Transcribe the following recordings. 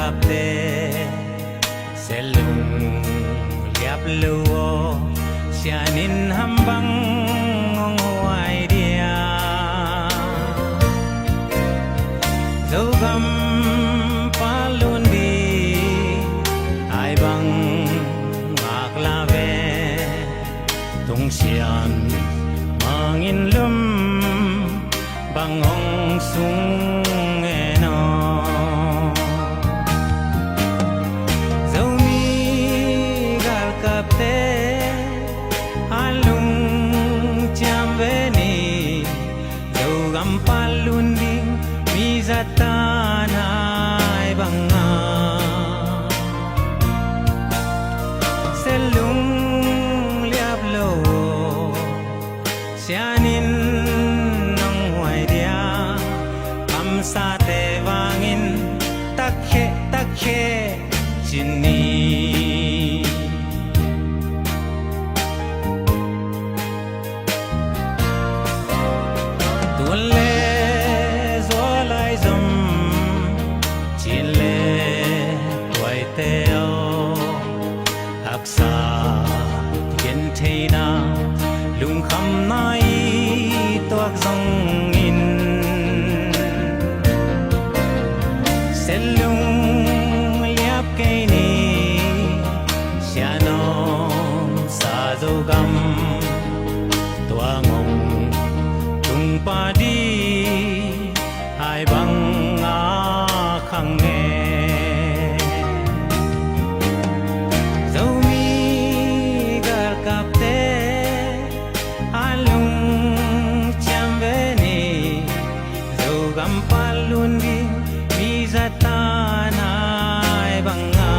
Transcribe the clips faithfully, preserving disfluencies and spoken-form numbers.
Galkapte, se lungliap lo aw, sianin ham bang hong huai dia? Zogam pal lun ding, ai bang ngak la ve, tungsian mangin lum bang hong sung e naw. Zomi galkapte, a lungciam ve ni, Zogam pal lun ding mi zat tan ai bang a, se lungliap lo, sianin hong huai dia? Kamsate vangin takkheh, takkheh ci ni. Tun le zual ai zom, Chin le Tuaite aw, haksa gentheihna, lungkhamna i tuak zongin, se lungliap kei ni. Sianom sa Zogam, tua ngong tung pa di, ai bang a khang e? Zomi galkapte, a lungciam ve ni, Zogam pal lun ding mi zat tan ai bang a,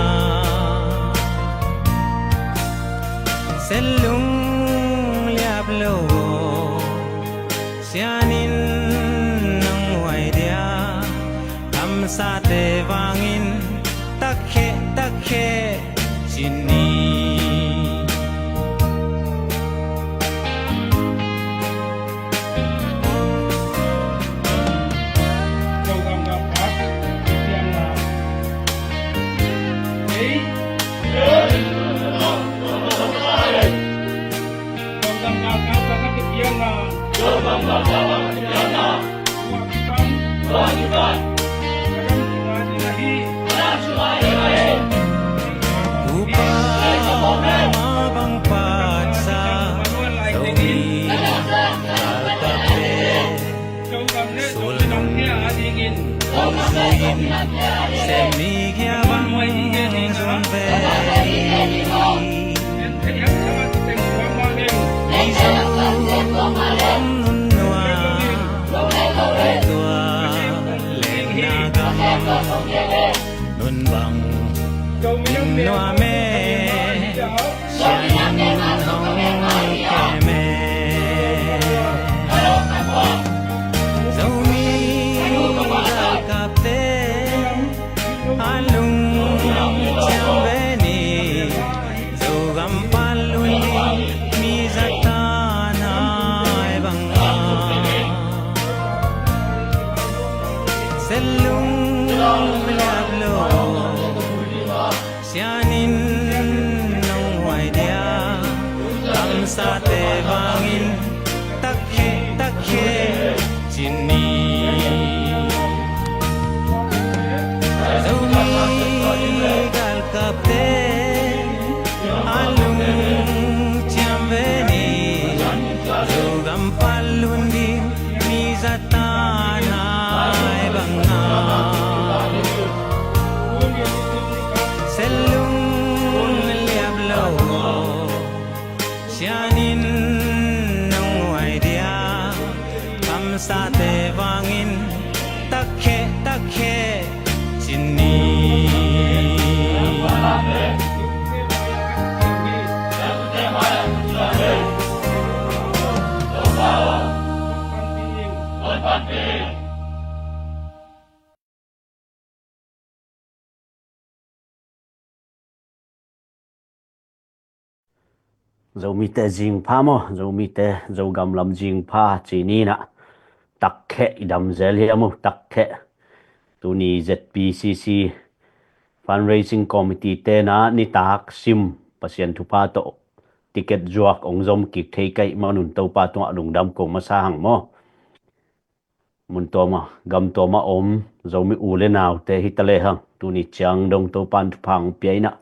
se lungliap lo, sianin hong huai dia? Kamsate vangin takkheh, takkheh ci ni. Tupa ma bang patsa, Zomi galkapte, sulnung sulin, semi kia bang zun ve. Ei Zogam nunnua, ei tua lengna gam nun bang nuam e, sianin hong kem e. Zomi galkapte, a lungciam ve ni, Zogam pal lun ding mi zat tan ai bang a, se lungliap lo, sianin hong huai dia? Kamsate vangin takkheh, takkheh ci ni. Zomi galkapte, a lungciam ve ni, Zogam pal lun ding mi zat tan ai bang a, se lungliap lo, sianin hong huai dia? Kamsate vangin takkheh, takkheh ci ni. Zomite zingpha maw, Zomite Zogam lam zingpha ci ni. Na takkheh i dam zel hiam uh, takkheh. Tuni Z P C C Fundraising Committee tena nitak sim Pasian thupha tawh ticket zuak ong zom kik thei ka hih manun Topa tungah lungdam ko masa hang maw. Mun tawma gam tawma om Zomi u le naute hi ta lehang, tuni ciang dong Topan thupha ong pia inah,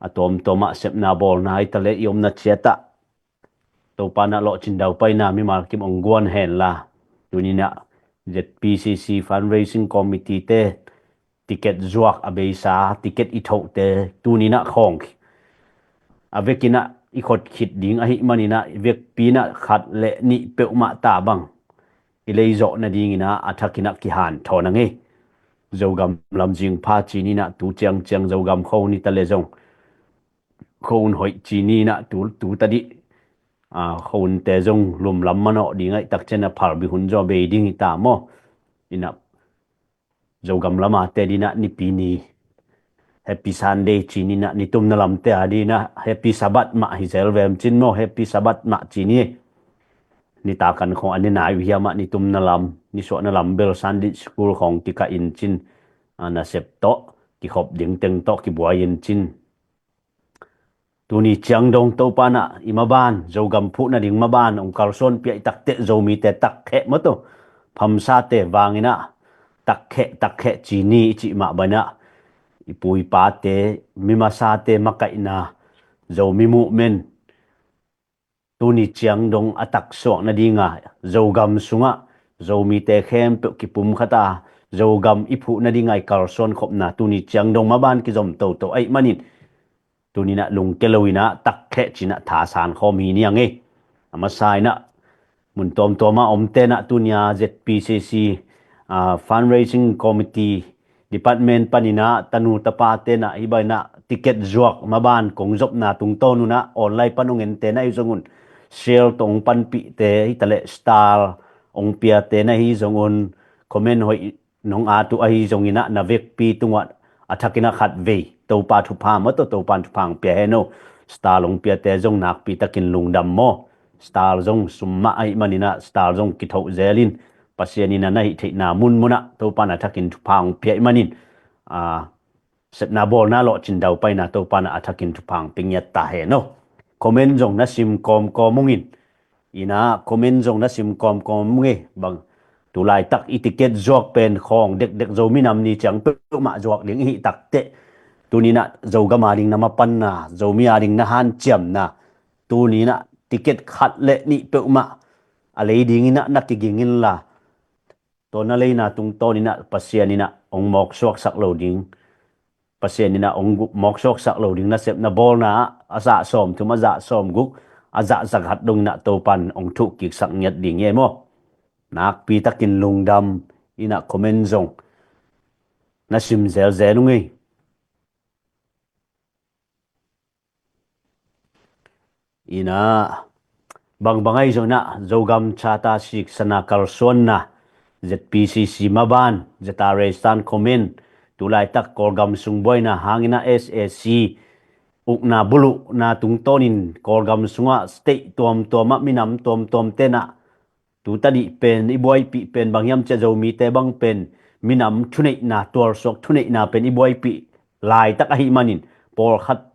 a tawmtawmah sepna bawlna hi ta leh i omna ciatah Topa na lawhcin daupaina mimal kim ong guan henla, tuninah Z P C C Fundraising Committee te ticket zuak a beisa ticket i thohte tuninah khawng a vekinah i khot khit ding ahih maninah i vekpinah khat le nih peuhmah ta bang i leizawh nadinginah a thakinah kihanthawn a ngei. Zogam lamzing pha cininah tu ciangciang Zogam kho ni ta le zong, kho un hoih cininah tu, tu ta dih. A, kho unte zong lumlam manawh ding ahih takcian a phalbi hun zaw bei ding hi ta maw. Inah Zogam lama te dinah nipi ni Happy Sunday cininah nitumna lamte a dinah Happy Sabbath mah hi zel vem cin maw, Happy Sabbath mah cini. Nitakan khong a ni nai uh hiamah nitumna lam, nisuahna lam bel Sunday school khong kikah in cin, a, nasep tawh kikhop ding teng tawh kibuai in cin. Tuni ciang dong Topanah i maban Zogam phuh nading maban ong kalsuan piah i takteh Zomite takkheh maw to, phamsate vanginah takkheh takkheh cini i cih mah banah i pu i pate, mimasate makaihna Zomi movement tuni ciang dong a taksuak nadinga Zogam sungah Zomite khempeuh kipumkhata Zogam i phuh nadinga i kalsuan khopna tuni ciang dong maban kizom toto ahih manin tuninah lungke loinah takkheh cinah thasan khawm hi niang ei. A masa inah mun tawmtawma omtenah tunia Z P C C, a, Fundraising Committee Department paninah tanu tapa tenah hi bainah ticket zuak maban kong zopna tungtawn unah online pan ong ente na hi zongun share tawh ong panpihte hi taleh star ong piate na hi zongun comment hoih nong at uh ahi zonginah na vekpi tungah a thakinah khat vei Topa thupha maw to, Topan thupha ong pia heno. Star ong piate zong nakpi takin lungdam maw. Star zong sum mah ahih maninah star zong kithoh zelin Pasian inah na hih theihna munmunah Topan a thakin thupha ong pia ahih manin, a, sepna bawlna lawhcin daupaina Topan a thakin thupha ong pia ngiat ta heno. Comment zong na sim kawmkawm ungin. Inah comment zong na sim kawmkawm ungin. Bang tulaitak i ticket zuak pen khawng dekdek Zomi nam ni ciang peuhmah zuak ding i hih takteh tuninah Zogam a ding na mapanna, Zomi a ding na hanciamna, tuninah ticket khat le nih peuhmah a lei dinginah na kiging inla, tua na leina tungtawninah Pasian inah ong mawksuaksak lo ding, Pasian inah ong gu-, mawksuaksak lo ding nasep na bawlna ah a zah sawmthum, a zah sawmguk, a zah zakhat donginah Topan ong thuhkiksak ngiat ding hi ei maw. Nakpi takin lungdam inah comment zong na sim zelzel ung ei. Inah bangbang ahi zonginah Zogam Charter siksana kalsuanna Z P C C maban, Z R A stand comment, tulaitak Kawlgam sung buaina hanginah S A C ukna buluhna tungtawnin Kawlgam sungah state tuamtuamah minam tuamtuam tenah tutadih pen i buaipih pen bang hiam ciah Zomite bang pen minam thuneihna, tualsuak thuneihna pen i buaipih laitak ahih manin pawlkhat,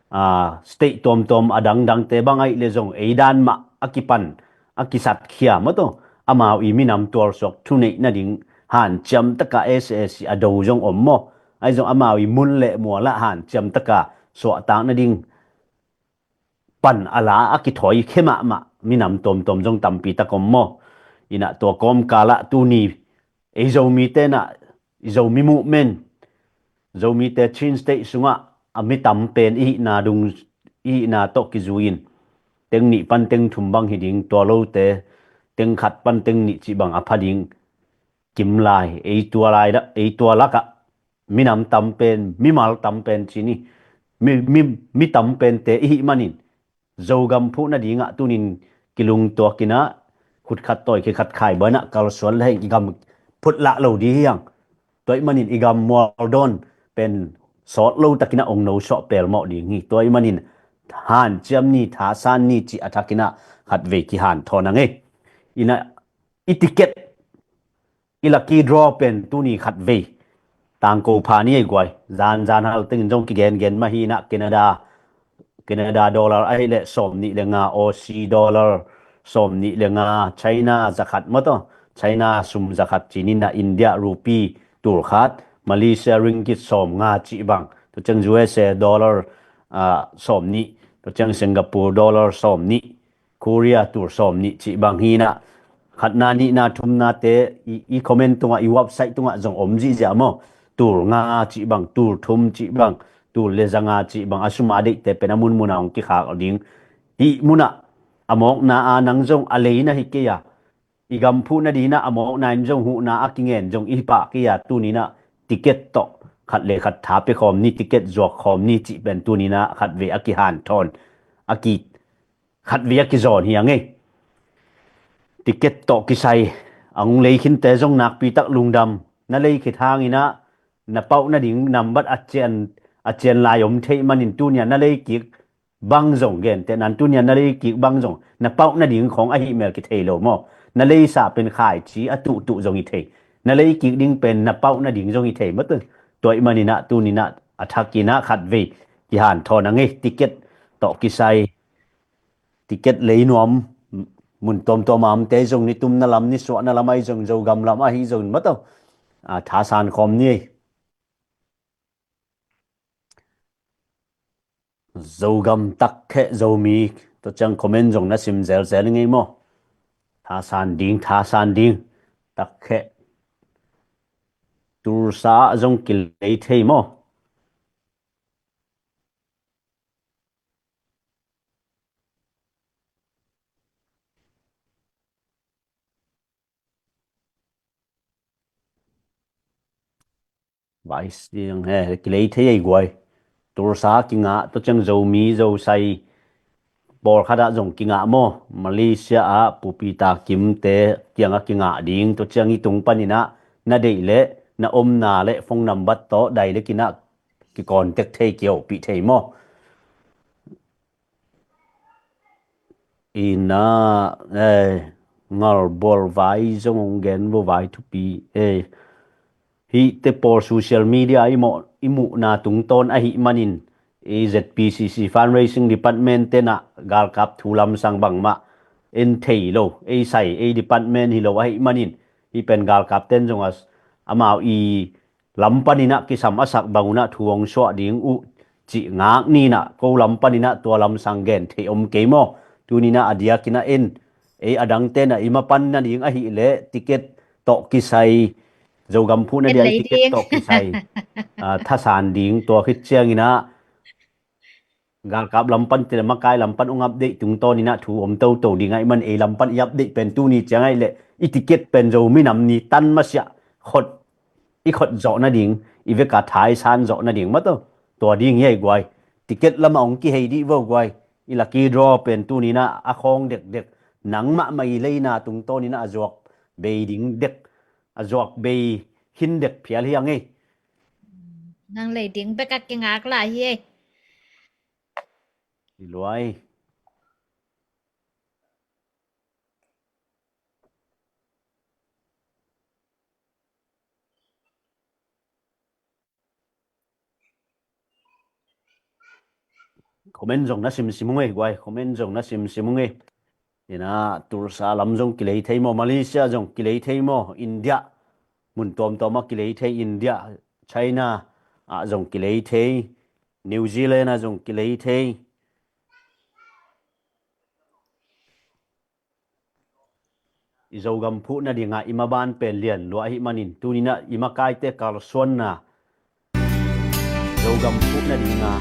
a, state tuamtuam a dangdangte bang ahih leh zong ei dan mah a kipan a kisatkhia maw to, amau i minam tualsuak thuneih nading hanciam taka S A C a do zong om maw. Ahi zong amau i mun le mualah hanciam taka suahtak nading pan a la a kithawi khia mahmah minam tuamtuam zong tampi tak om maw. Inah tua kawmkalah tuni ei Zomite inah, i Zomi movement, Zomite Chin State sungah a mi tam pen i hihna dung, i hihna tawh kizui-in teng nih pan teng thum bang hi ding, tua lote teng khat pan teng nih cih bang a pha ding. Kim lai, ei tua lai dah, ei tua lakah minam tam pen, mimal tam pen cini, mi, mi, mi tam pente i hih manin Zogam phuh nadingah tunin kilungtuakinah khut khat tawi khi khat khai banah kalsuan le i gam phutlah lo ding hi hang. Tua ahih manin i gam mualdawn pen sawt lo takinah ong nosuah pelmawh ding hi. Tua ahih manin hanciam ni, thasan ni cih a thakinah khat vei kihanthawn a ngei. Inah i ticket, i lucky draw pen tuni khat vei tangko pha ni ei guai. Zan zan hal tengin zong kigengen mah hi inah Canada, Canada dollar ahih leh sawm nih le nga, Aussie dollar sawm nih le nga, China zakhat maw taw, China sum zakhat ci ni inah India rupee tul khat, Malaysia ringgit sawm nga cih bang, tua ciang U S A dollar ah, sawm nih, tua ciang Singapore dollar sawm nih, Korea tul sawm nih cih bang hi inah khatna nihna thumnate i, i comment tungah, i website tungah zong om zihziah maw? Tul nga cih bang, tul thum cih bang, tul le za nga cih bang, a sum a deihte pen a munmun a hong kikhak ding. Hih munah a mawkna a nang zong a lei na hi kei a, i gam phuh nadinah a mawkna in zong huhna a kingen zong i hi pah kei a, tuni inah ticket tawh khat le khat tha pia khawm ni, ticket zuak khawm ni cih pen tuni inah khatvei a kihanthawn, a ki khatvei a kizawn hi a ngei. Ticket tawh kisai a hong lei khinte zong nakpi tak lungdam. Na lei khit hang inah na pauh nading nambat a cian, a cian lai om theih manin tuni a na lei kik bang zong, gentehna in tuni a na lei kik bang zong na pauh nading khawng ahih mel kithei lo maw? Na leisa pen khaici a tuhtuh zong hi thei. Na lei kik ding pen na pauh nading zong hi thei maw? Tua ahih manin ah tuni inah a thak inah khatvei kihanthawn a ngei, ticket tawh kisai, ticket lei nuam mun tuamtuam a omte zong, ni tumna lam, ni suahna lam ahi zong, Zogam lam ahi zong maw taw, a, thasan khawm ni ei. Zogam takkheh Zomi, tua ciang comment zong na sim zelzel ngei maw? Thasan ding, thasan ding. Takkheh Tulsa ah zong kilei thei maw? Vai siang he, kilei thei ei guai. Tulsa kingah, tua ciang Zomi, Zosai, pawlkhat ah zong kingah maw? Malaysia ah Pu Peter Kimte kiangah kingah ding, tua ciang i tung panin ah na deih leh na omna le phone number tawh direct in ah kicontact thei, kihopih thei maw? Ina, eh, ngalbual vai zong hong gen vo, vai thupi, eh. Hihte pawl social media i mawh, i muhna tungtawn ahih manin, i Z P C C fundraising department ten ah galkap thu lamsang bangmah en thei lo, ei sai, ei department hi lo ahih manin, hih pen galkap ten zong a, amau i lam panin ah kisam a sak bang un ah thu hong suah ding uh cih ngak ni in ah, ko lam panin ah tua lamsang gen theih om kei maw? Tuni in ah a diakin ah en, ei a dangte in ah i mapan nading ahih leh ticket tawh kisai, Zogam phuh na dia i ticket tawh kisai, ah, thasan ding, tua khit ciangin ah galkap lam pan, ti le makai lam pan hong update tungtawn in ah thu om toto ding ahih man, ei lam pan i update pen tuni ciang ahih leh i ticket pen Zomi Nam Ni tan masiah khot, i khot zawh nading, i veka thaisan zawh nading maw taw. Tua ding hi ei guai. Ticket lamah hong kihei dih vo guai. I lucky draw pen tuni in ah a khawng dekdek, nangmah mah i leina tungtawn in ah a zuak bei ding dek, a zuak bei khin dek phial hi a ngei. Nang lei ding bek a kingak lai hi ei. I luai. Comment zong na simsim ung ei guai, comment zong na simsim ung ei. Ina, Tulsa lam zong kilei thei maw, Malaysia zong kilei thei maw, India mun tuamtuam ah kilei thei, India, China ah zong kilei thei, New Zealand ah zong kilei thei. I Zogam phuh nadingah i maban pen lian lua ahih manin, tuni in ah i makaite kalsuanna, Zogam phuh nadingah,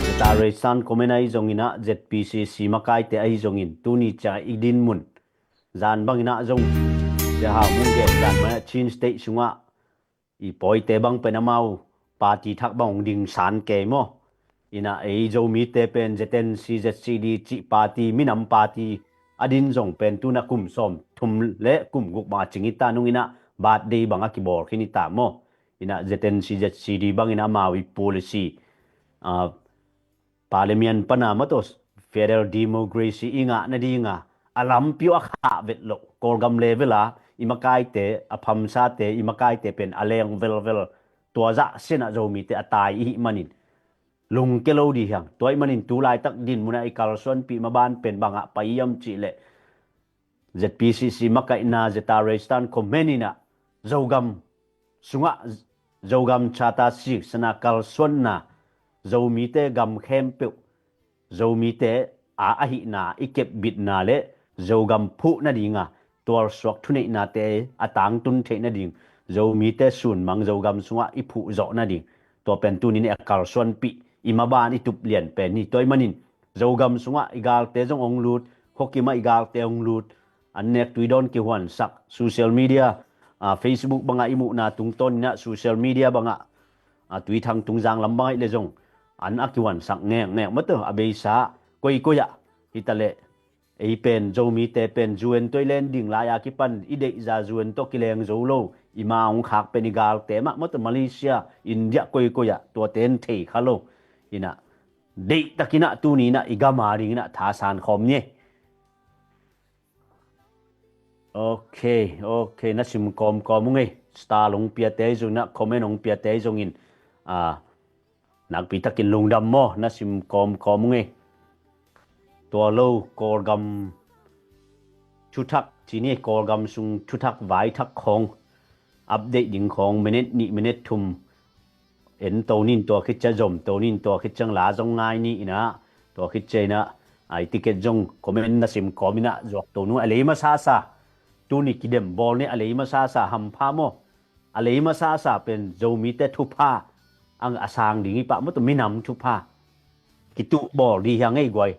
Zeta Reisan comment ahi zongin ah, Z P C C makaite ahi zongin, tuni ciang i din mun, zan bangin ah zong, Zia Hau Mung gen zan bangin ah Chin State sungah i pawite bang pen amau party thak bang hong ding san kei maw? In ah ei Zomite pen Z N C, Z C D cih party, minam party a din zong pen tuna kum sawm thum le kum guk bang a cing i ta nung in ah birthday bang a kibawl khin i ta maw? In ah Z N C, Z C D bangin amau i policy, ah, Parliament pana maw taw, federal democracy i ngah nadinga a lampi uh a khah vet loh, Kawlgam level a i makaite, a phamsate, i makaite pen a leng velvel tua zah siangah Zomite a tai i hih manin lungke lo dih hiang. Tua ahih manin tu laitak dinmun ah i kalsuanpih maban pen bangah pai hiam cih leh, Z P C C makaihna, Zeta Reistan comment in ah Zogam sungah Zogam Charter Six sana kalsuanna, Zomite gam khempeuh, Zomite a ahihna i kepbitna le Zogam phuh nadinga tualsuak thuneihnate a tangtun theih nading, Zomite sunmang Zogam sungah i phuh zawh nading, tua pen tuni in a kalsuanpih i maban i tup lian pen hi. Tua ahih manin Zogam sungah i galte zong hong lut, khuakim ah i galte hong lut, an nek tui dawn kihuansak, social media, ah, Facebook bangah i muhna tungtawn in ah social media bangah, ah, Tuithang Tungzang lam bangah i le zong an a kihuansak ngekngek maw, tua a beisa koikoi ah hi ta leh, ei pen Zomite pen U N tawh i len ding lai-a kipan i deihza U N tawh kileng zo lo, i ma hong khak pen i galte mah maw, tua Malaysia, India koikoi ah tuate in thei kha lo. In ah deihtakin ah tuni in ah i gam a dingin ah thasan khawm ni. Ok, ok, na sim kawmkawm ung ei. Star hong piate zong in ah, comment hong piate zongin, ah, nakpi takin lungdam maw, na sim kawmkawm ung ei. Tua lo Kawlgam thuthak, ci ni, Kawlgam sung thuthak vaithak khawng update ding khawng minute nih minute thum en to nin, tua khit ciang zom to nin, tua khit ciang la zong ngai ni in ah, tua khit ciang in ah, ai ticket zong comment na sim kawm in ah zuak to nu a lei masasa. Tuni kidem bawl ni a lei masasa hampha maw. A lei masasa pen Zomite thupha ang a sang ding hi pah maw, tua minam thupha. Kituh bawl ding hiang ei guai.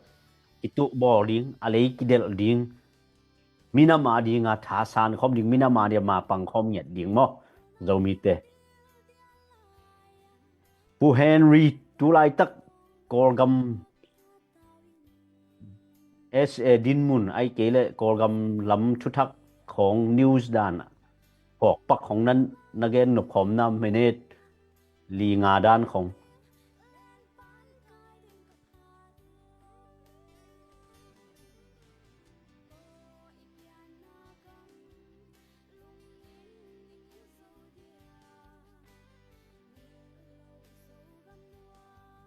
Kituh bawl ding, a lei kidelh ding. Minam a dinga thasan khawm ding, minam a dinga mapang khawm ngiat ding maw, Zomite. Pu Henry, tu laitak Kawlgam S A dinmun, ahih kei leh Kawlgam lam thuthak khawng news dan phawk pak khawng nan na gen nop khawm na, minute li nga dan khawng.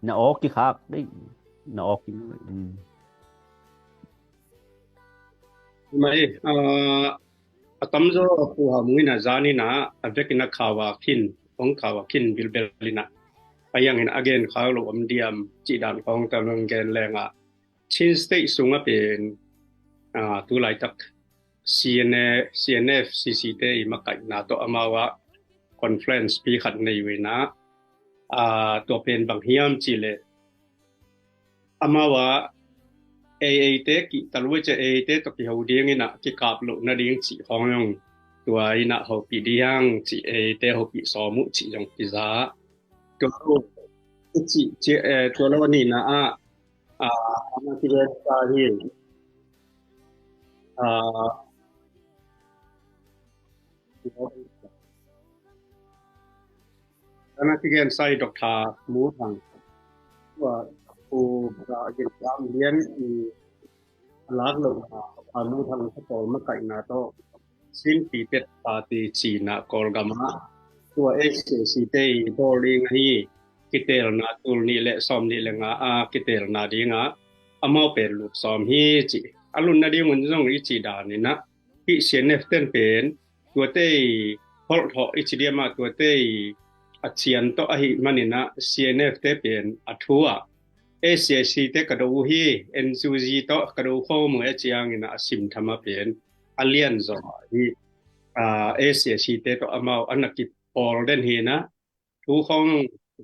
Na awk kikhak dei, na awk ki, mm. Mai, ah, a tamzaw Pu Hau Mung in a zan in a, a vekin a khau a khin, hong khau a khin bilbel in a, a yang in a gen khak lo om diam cih dan khawng tam gen leng a, Chin State sungah pen, ah, tu laitak C N A, C N F, C C te i makaihna tawh amau ah conference pi khat nei uh in a, ah, tua pen bang hiam cih leh amau ah A A te kihta lua ciang A A te tawh kiho ding in a kikap loh nading cih khawng zong tua in a hopih ding hiang cih, A A te hopih sawm uh cih zong kiza. Tua lo, cih, cih, eh, tua lo a nihna ah, ah, ana kigen sa hi. Ah, ana kigen sa hi Doctor Mu Thang. Tua, tua, ah, Gin Kam Lian i a lak lo, ah, Mu Thang sa pawl makaihna tawh Chin People's Party cihna Kawlgam ah tua S A C te i bawl ding ahi, kitelna tul nih le sawm nih le nga a kitelna ding a amau pen lut sawm hi ci. A lut nading un zong i cih dan in a, hih C N F ten pen tuate i holh thawh i ci diam a, tuate i a cian tawh ahih manin a, C N F te pen a thu ah S A C te ka do uh hi, N U G tawh ka do khawm uh e ciangin a, a sim tham a pen a lian zaw hi. Ah, S A C te tawh amau a na kipawl den hi in a, thu khawng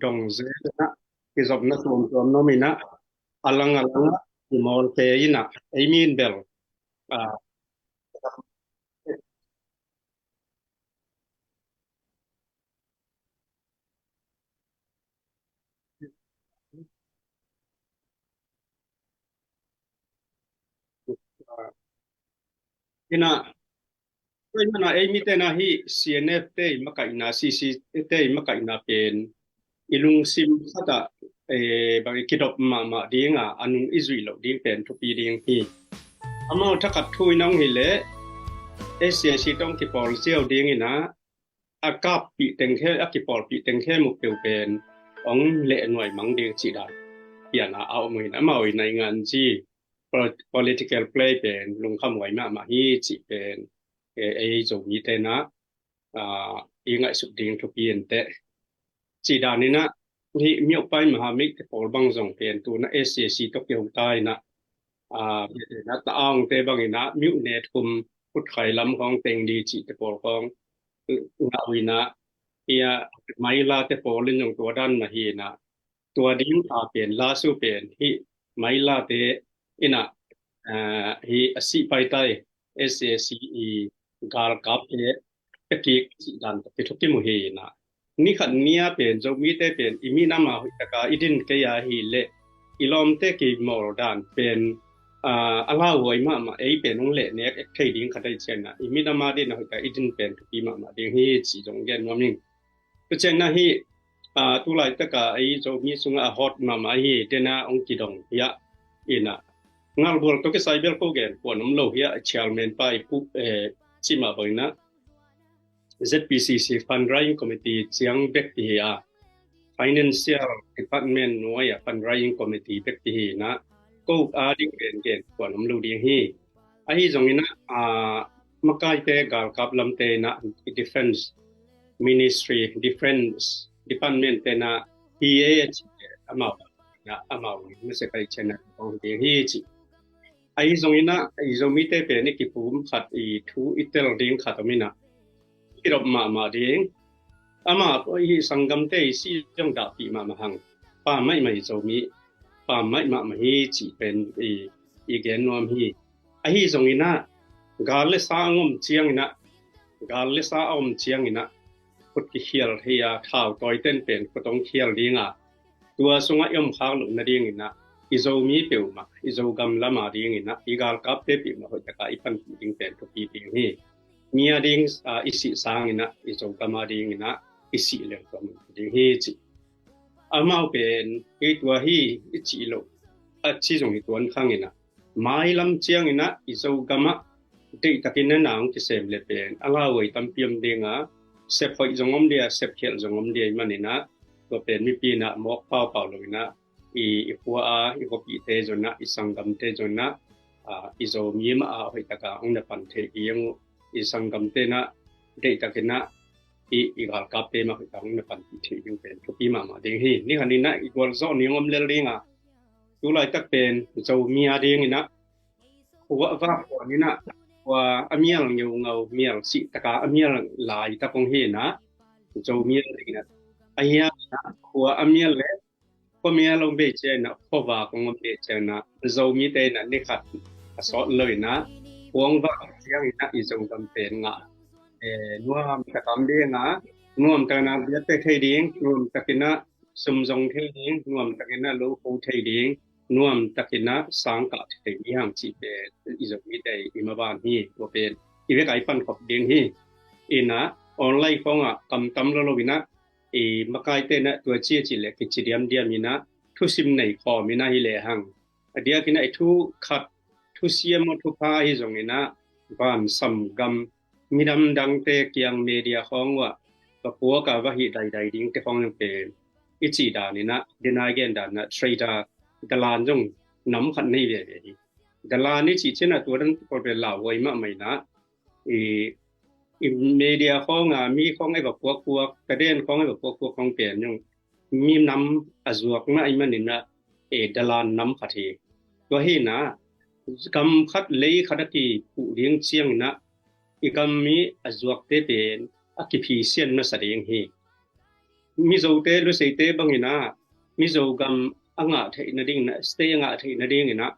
dong zel in a, kizopna tuamtuam na om in a, a lang a lang ah kimawl kei in a, ei min bel, ah, in a, tua in a, ei mite na hih C N F te i makaihna, C C te i makaihna pen i lungsim khat ah, eh, bang i kidop mahmah ding a, a nung i zuih loh ding pen thupi ding hi. Amau thakhat thu in a hong hi leh S A C tawh hong kipawl ziau ding in a, a kappih tengkhe, a kipawlpih tengkhe muk peuh pen ong leh nuai mang ding cih dan piana a om uh hi na, amau i naingan ci political play pen lungkham huai mahmah hi cih pen ei Zomite na i ngaihsut ding thupi inteh. Cih dan inah hih Myopai Mahamit te pawl bang zong pen tuna S A C tawh kiho ta inah, a, ta aungte bang inah myone thum, Kutkhai lam khawng teng di cih te pawl khawng ngah uh inah, hia Maila te pawl in zong tua dan mah hi inah, tua ding a pen lasu pen hih Maila te inah, a, hih a sih paitai S A C i galkap te pekik cih dan tawh kithukim uh hi inah, nikhat nia pen Zomite pen i minam a hoihtaka i din kei a hi leh i lawmte kimawl dan pen, a, a lauhuai mahmah, ei pen ong leh nek ek thei ding khat ahi cianah i minam a din a hoihtaka i din pen thupi mahmah ding hi ci zong gen nuam ing. Tua cianah hih, a, tulaitak a ei Zomi sungah a hot mahmah ahi dena ong kidong hiah inah, ngalbual tawh kisai bel ko gen puan om lo hiah, chairman pa i pu, eh, cimah bang inah Z P C C fundraising committee ciang bek ti hi a, financial department nuai a fundraising committee bek ti hi inah, ko a ding gen gen puan om lo ding hi. Ahi zong inah, a, makaite galkap lamte inah, defense ministry, defense department te inah hi e ci, amau inah, amau mese kai cianah kong hi hi ci. Ahi zong inah i Zomite pen i kipum khat, i thu i tel ding khat om inah, i dop mahmah ding. Amah i sanggamte i si zong dahpih mahmah hang, pa maimai Zomi, pa maimah mah hi cih pen i, i gen nuam hi. Ahi zong inah gal le sa a om ciang inah, gal le sa a om ciang inah, khut kikhial thei a, thau tawi ten pen khut ong khial ding a, tua sungah i om khak loh nading inah, i Zomi peuhmah, i Zogam lam a ding inah, i galkapte peuhmah hoihtaka i panpih ding pen thupi ding hi. Mi a ding, a, i sih sang inah, i Zogam a ding inah i sih leng tua mun ding hi ci. Amau pen kei tua hi i cih loh a ci zong hi tuan khang inah, mailam ciang inah i Zogam ah deihtakin a na ong kisem le pen a lauhuai tampi om ding a, sep hoih zong om dia, sep khialh zong om dia i man inah, tua pen mipi inah mawk paupau lo inah, i, i khua a i khuapihte zong inah, i sanggamte zong inah, a, i Zomi mah a hoihtaka ong na pan thei ding uh, i sanggamte inah deihtakin ah i, i galkapte mah hoihtaka ong na panpih thei ding pen thupi mahmah ding hi. Nikhat inah i gualzawh ni ong om lel ding a, tulaitak pen Zomi a ding inah khua vak puan inah, khua a mial ngeungau, mial sihtaka a mial laitak ong hi inah, Zomi a ding inah, ahi a, khua a mial le khua mial ong bei ciang inah, khua vak ong om bei ciang inah, Zomite inah nikhat a sawt lo inah, khua ong vak ciang inah i Zogam pen ngah, eh, nuamtak om ding a, nuamtak inah biate thei ding, nuamtak inah sum zong thei ding, nuamtak inah lo kho thei ding, nuamtak inah sang kah thei ding hang cih pen i Zomite i maban hi. Tua pen i vek a i pankhop ding hi. Inah online khawngah kamtam lo lo inah, i makaite inah tua ci a cih leh kici diamdiam inah, thusim nei khawm inah hi lehang, a diak inah i thu khat, thusiam aw thupha ahi zong inah, vansam gam midam dangte kiang media khawng uah va puak a va hih daidai dingte khawng zong pen i cih dan inah, dena i gen dan inah, traitor, dalan zong nam khat nei veve hi. Dalan i cih ciang inah tua dan pawl pen lauhuai mahmah inah, i, i media khawng a mi khawng ei va puakpuak, ka den khawng ei va puakpuak khawng pen zong minam a zuak mah i man inah, e, dalan nam khat hi. Tua hi inah gam khat lei khat a kiphuh ding ciang inah i gam mi a zuakte pen a kiphisian masa ding hi. Mizote, Luseite bang inah Mizogam a ngah theih nading inah, state a ngah theih nading inah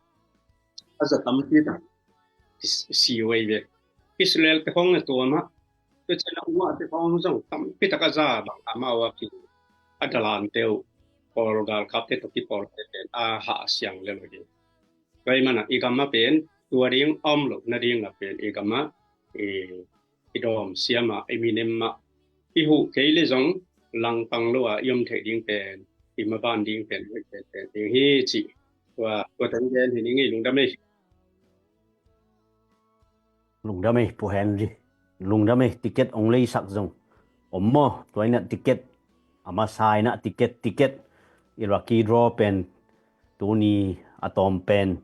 a za tampi tak si huai ve. Israel te khawng a tuam ah, tua ciang a uah te khawng zong tampi tak a za bang amau a ki, a dalante uh, pawl galkapte tawh kipawlte pen a hah siang lel uh hi. Tua i man ah i gam ah pen tua ding a om loh nading ah pen i gam ah i, i dawm siam ah, i minem ah i huh kei le zong langpang lo a i om theih ding pen, i maban ding pen, pen, pen ding hi cih. Tua, tua teng gen hi ning ei. Lungdam ei. Lungdam ei, Pu Henry. Lungdam ei, ticket ong leisak zong. om maw? Tua in ah ticket, a masa in ah ticket, ticket, i lucky draw pen tuni a tawm pen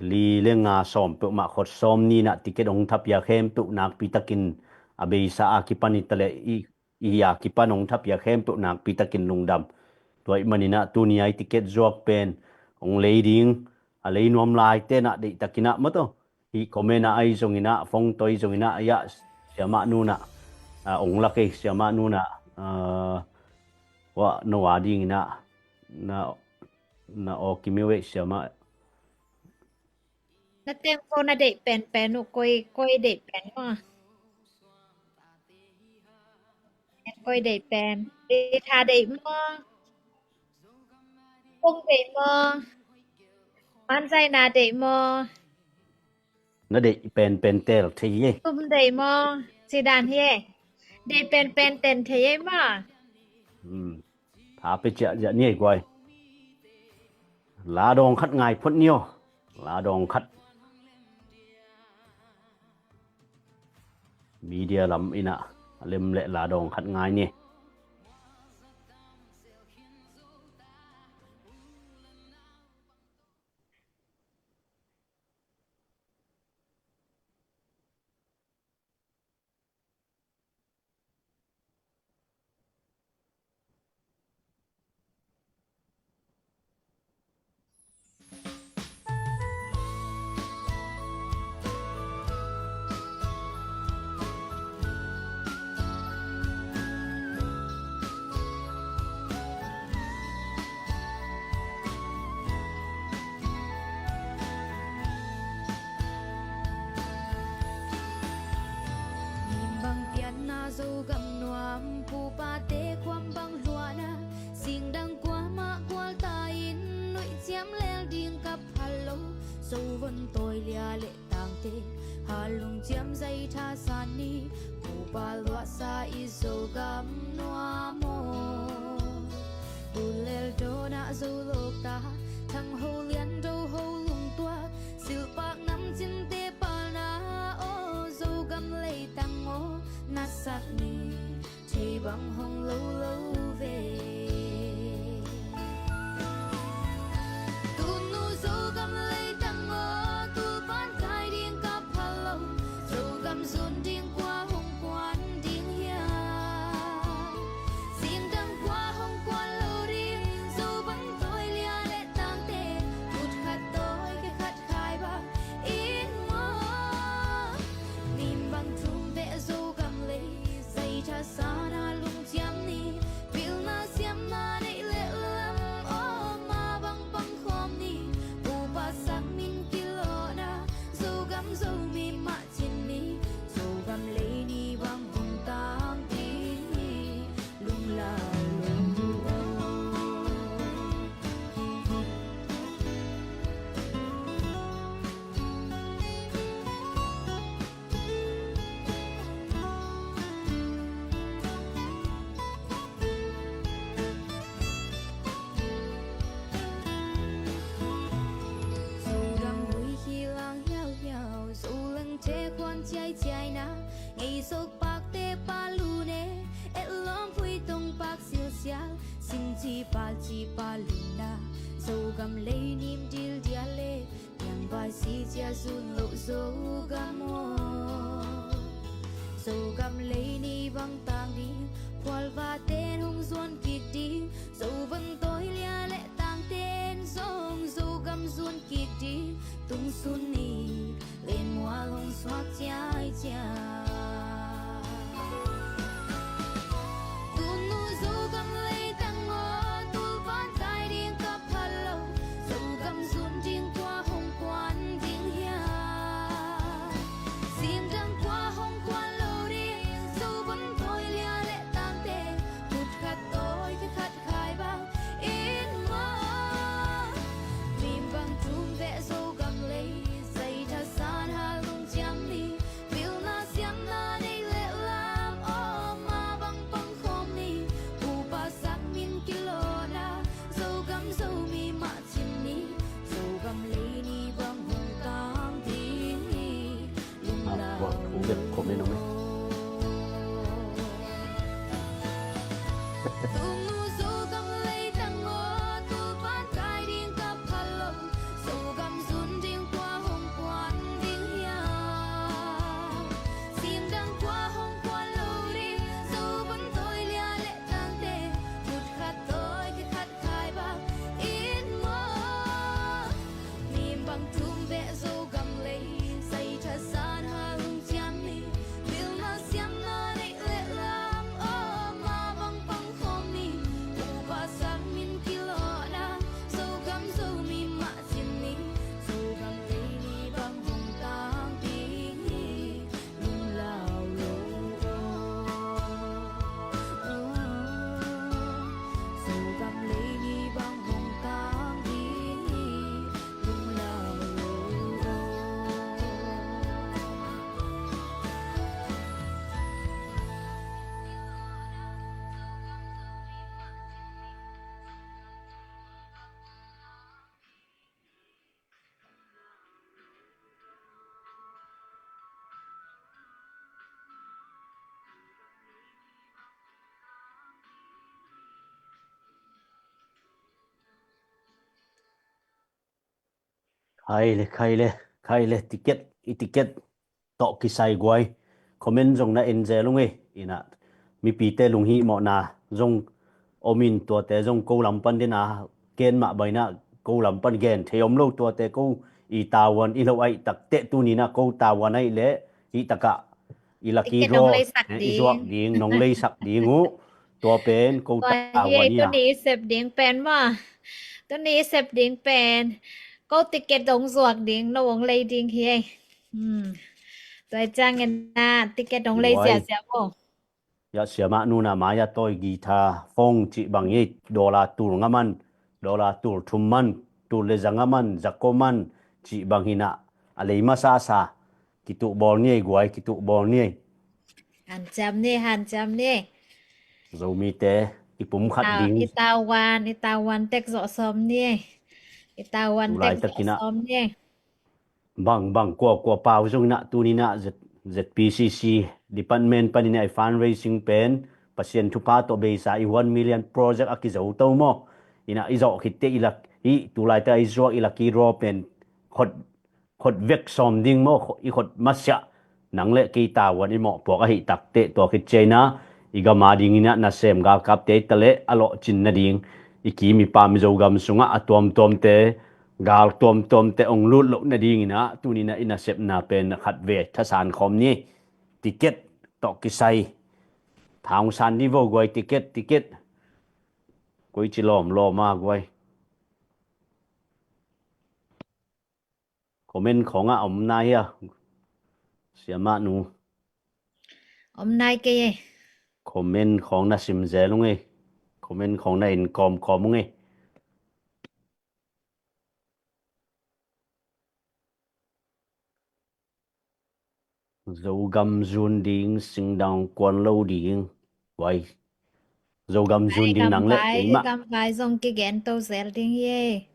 li le nga sawm peuhmah khawt sawm ni in ah ticket hong thapiak khempeuh nakpi takin a beisa a kipan hi ta leh i, i hi a kipan hong thapiak khempeuh nakpi takin lungdam. Tua ahih manin ah tuni a i ticket zuak pen hong lei ding, a lei nuam laite in ah deihtakin ah maw taw, hih comment ah ahi zongin ah, phone tawh ahi zongin ah, a, siamah nu in ah, a, hong lak ei, siamah nu in ah, a, wa, no a dingin ah, na, na aw kim ei ve siamah. Na tempo na deih penpen uh, koi, koi deih pen maw? Koi deih pen. Ritha deih maw? Kung deih maw? Manzaina deih maw? Na deih penpen teel thei hi. Tum deih maw? Sidan hi. Deih penpen ten thei hi maw? Hmm. Tha pe ciah ciah ni ei guai. La dawng khat ngai phot ni aw. La dawng khat. Media lam in ah a lem leh la dawng khat ngai ni. Nim bang pianna Zogam nuam, pupate khuam bang luahna, singdang kuamah kual ta in, nuih ciam lel ding ka phal lo, Zovon tawi lia le tangte, halung ciam zai tha san ni, pupa luahsa i Zogam nuam aw. Tulel dawnah Zolawkta, thang ho lian do ho lungtuak, silhpak namcinte palna aw, Zogam leitang aw, na sak ni. Thei bang hong lo lo ve. Tunu Zogam leitang aw, tulpan kai ding ka phal lo. Zogam zun ding kua hong kuan ding hiam? Singdang kua hong kuan lo ding, Zovon tawi lia le tangte, kut khat tawi khe khat khai bang in maw? Nim bang tum beh Zogam lei, zai tha san a lungciam ni, pilna siamna neih le lam aw, ma bang pang khawm ni, pupa sak min kilawhna, Zogam Zomi mah cin ni, Zogam lei ni bang hong tang ding ni, lunglau lo aw. Zogam hui khi lang hiauhiau, Zolangte khuan ciaiciaina, ngei Zokpakte pa lune, etlawm pui tong pak silsial, singci palci pa luna, Zogam lei nim dildial le, piangvai si cia zun loh Zogam aw. Zogam lei ni bang tang ding, phualvaten hong zuan kik ding, Zovon tawi lia le tangten zong Zogam zuan kik ding, tungsun ni, lenmual hong suak ciaiciai. Tunu Zogam leitang aw, tulpan kai ding ka phal lo, Zogam zun ding kua hong kuan ding hiam? Singdang kua hong kuan lo ding, Zovon tawi lia le tangte, kut khat tawi khe khat khai bang in maw? Nim bang tum beh Zogam lei, zai tha san a lungciam ni, pilna siamna Khai le, khai le, khai le, ticket, i ticket tawh kisai guai. Comment zong na en zel ung ei. Ina, mipite lunghihmawhna zong om in tuate zong ko lam pan dena ken mah baina ko lam pan gen thei om lo tuate ko i tavuan i lo aih takteh tuninah ko tavuan aih leh hih takah i lucky draw i zuak ding, nong leisak ding uh. Tua pen ko tavuan hi a. Tuni i sep ding pen maw? Tuni i sep ding pen ko ticket hong zuak ding, no hong lei ding hi ei. Tua i ciangin ah ticket hong lei ziahziah maw? Ya siamah nuna mai a tawi guitar phone cih bang hi ei, dollar tul nga man, dollar tul thum man, tul le za nga man, za kua man cih bang hinah a lei masasa. Kituh bawl ni ei guai, kituh bawl ni ei. Hanciam ni ei, hanciam ni ei. Zomite i pum khat ding. I tavuan, i tavuan tek zawh sawm ni ei. I tavuan tek zawh sawm ni ei. Bang bang kua kua pau zong inah tuninah Z, ZPCC department paninah i fundraising pen Pasian thupha tawh beisa i one million project a kizo to maw? Inah i zawh khitte i lak hi, tulaite a i zuak i lucky draw pen khot khot vek sawm ding maw, i khot masiah nang le kei tavuan i mawhpuak ahi takteh tua khit ciaina i gama dinginah nasem galkapte i ta le a lawhcin nading i kim i pam i Zogam sungah a tuamtuamte, gal tuamtuamte ong lut loh nadinginah tuninah i nasepna pen khat ve thasan khawm ni. Ticket tawh kisai. Tha ong san ni vo guai, ticket, ticket. Koi ci lawm lawm a guai. Comment khawngah om nai hia? Siamah nu. Om nai kei ei. Comment khawng na sim zel ung ei. Comment khawng na en kawmkawm ung ei. Zogam zun ding, singdang kuan lo ding. Wai. Zogam zun ding nang le ei mah. Gamvai zong kigen to zel ding hi ei.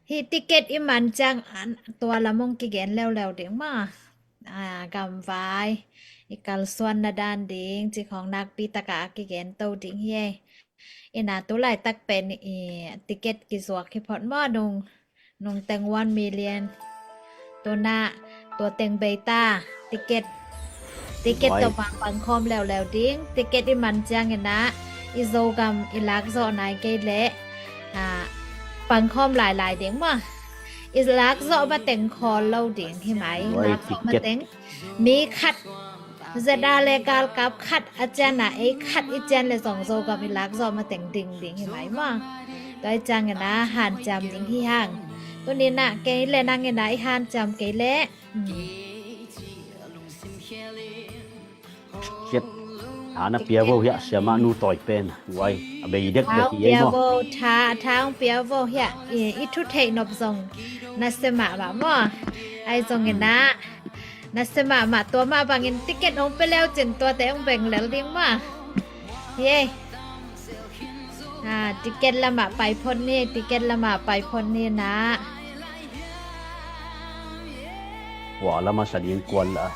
Hih ticket i man ciang tua lam hong kigen leuleu ding maw? Gamvai i kalsuanna dan ding cih khawng nakpi takah a kigen to ding hi ei. Ina tu laitak pen i ticket kizuak hi phot maw, nung nungteng one million. Tunah tua teng bei ta, ticket, ticket tawh pangpang khawm leuleu ding. Ticket i man cianginah i Zogam i lak zawh nai kei leh pangkhawm lailai ding maw? I lak zawh mateng khawl lo ding hi mai. Lak zawh mateng mi khat zeda le galkap khat a ciana ei khat i cian le zong Zogam i lak zawh mateng ding ding hi mai maw? Tua i ciangina hanciam ding hi hang. Tunina kei le nangina i hanciam kei le. Ciat. Tha na pia vo hiah siamah nu tawi pen. Wai a bei dek dek hi ei maw? Tha, tha hong pia vo hiah i thu theih nop zong na sia mahmah maw? Ai zongina na sia mahmah, tua mah bangin ticket hong pia leu cin tuate hong beng lel ding maw? Hi ei. Ticket lamah pai phot ni, ticket lamah pai phot ni na. Kua la masa ding kua la,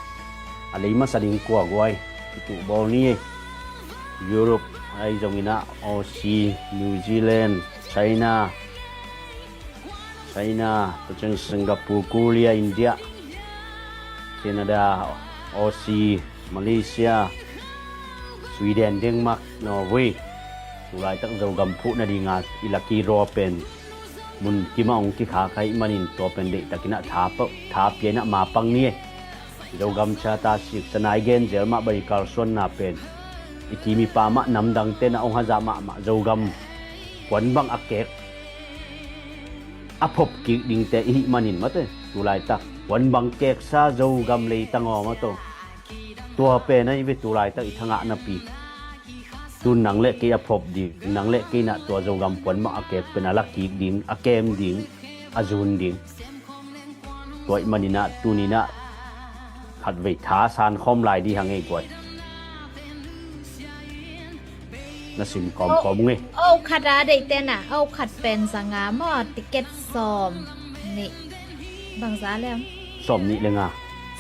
a lei masa ding kua guai. Kituh bawl ni ei. Europe ai zongina Aussie, New Zealand, China, China, tua ciang Singapore, Korea, India, Canada, Aussie, Malaysia, Sweden, Denmark, Norway. Tulaitak Zogam phuh nadinga i lucky draw pen mun kimah hong kikhak ahih manin tua pen deihtakinah tha piainah mapang ni ei. Zogam Charter Six a nai gen zel mah bang i kalsuanna pen i kim i pam ah namdangte na hong hazah mahmah Zogam puan bang a kek a phop kik dingte i hih manin mate. Tulaitak puan bang keksa Zogam leitang aw mato. Tua pen ahi ve tulaitak i thangah napi. Tun nang le kei a phop ding, nang le kei nah tua Zogam puan bang a kek pen a la kik ding, a kem ding, a zun ding. Tua ih maninah tuninah khatvei tha san khawm lai dih hang ei guai. Na sim kawmkawm ung ei. Oh khat a deih tenah oh khat pen za nga maw, ticket sawm nih. Bangza lem? Sawm nih le nga.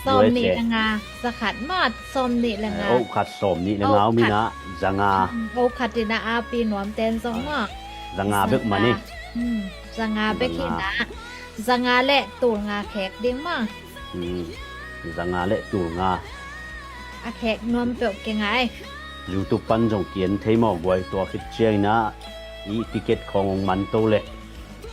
Sawm nih le nga. Za khat maw, sawm nih le nga. Oh khat sawm nih le nga om inah za nga. Oh khat inah api nuam ten zong maw? Za nga bek mah ni. Za nga bek inah Zanga le tulnga khek ding maw? Hmm. Zanga le tulnga. A khek nuam peuh kingai. YouTube pan zong kian thei maw guai, tua khit ciangin ah i ticket khong hong man to le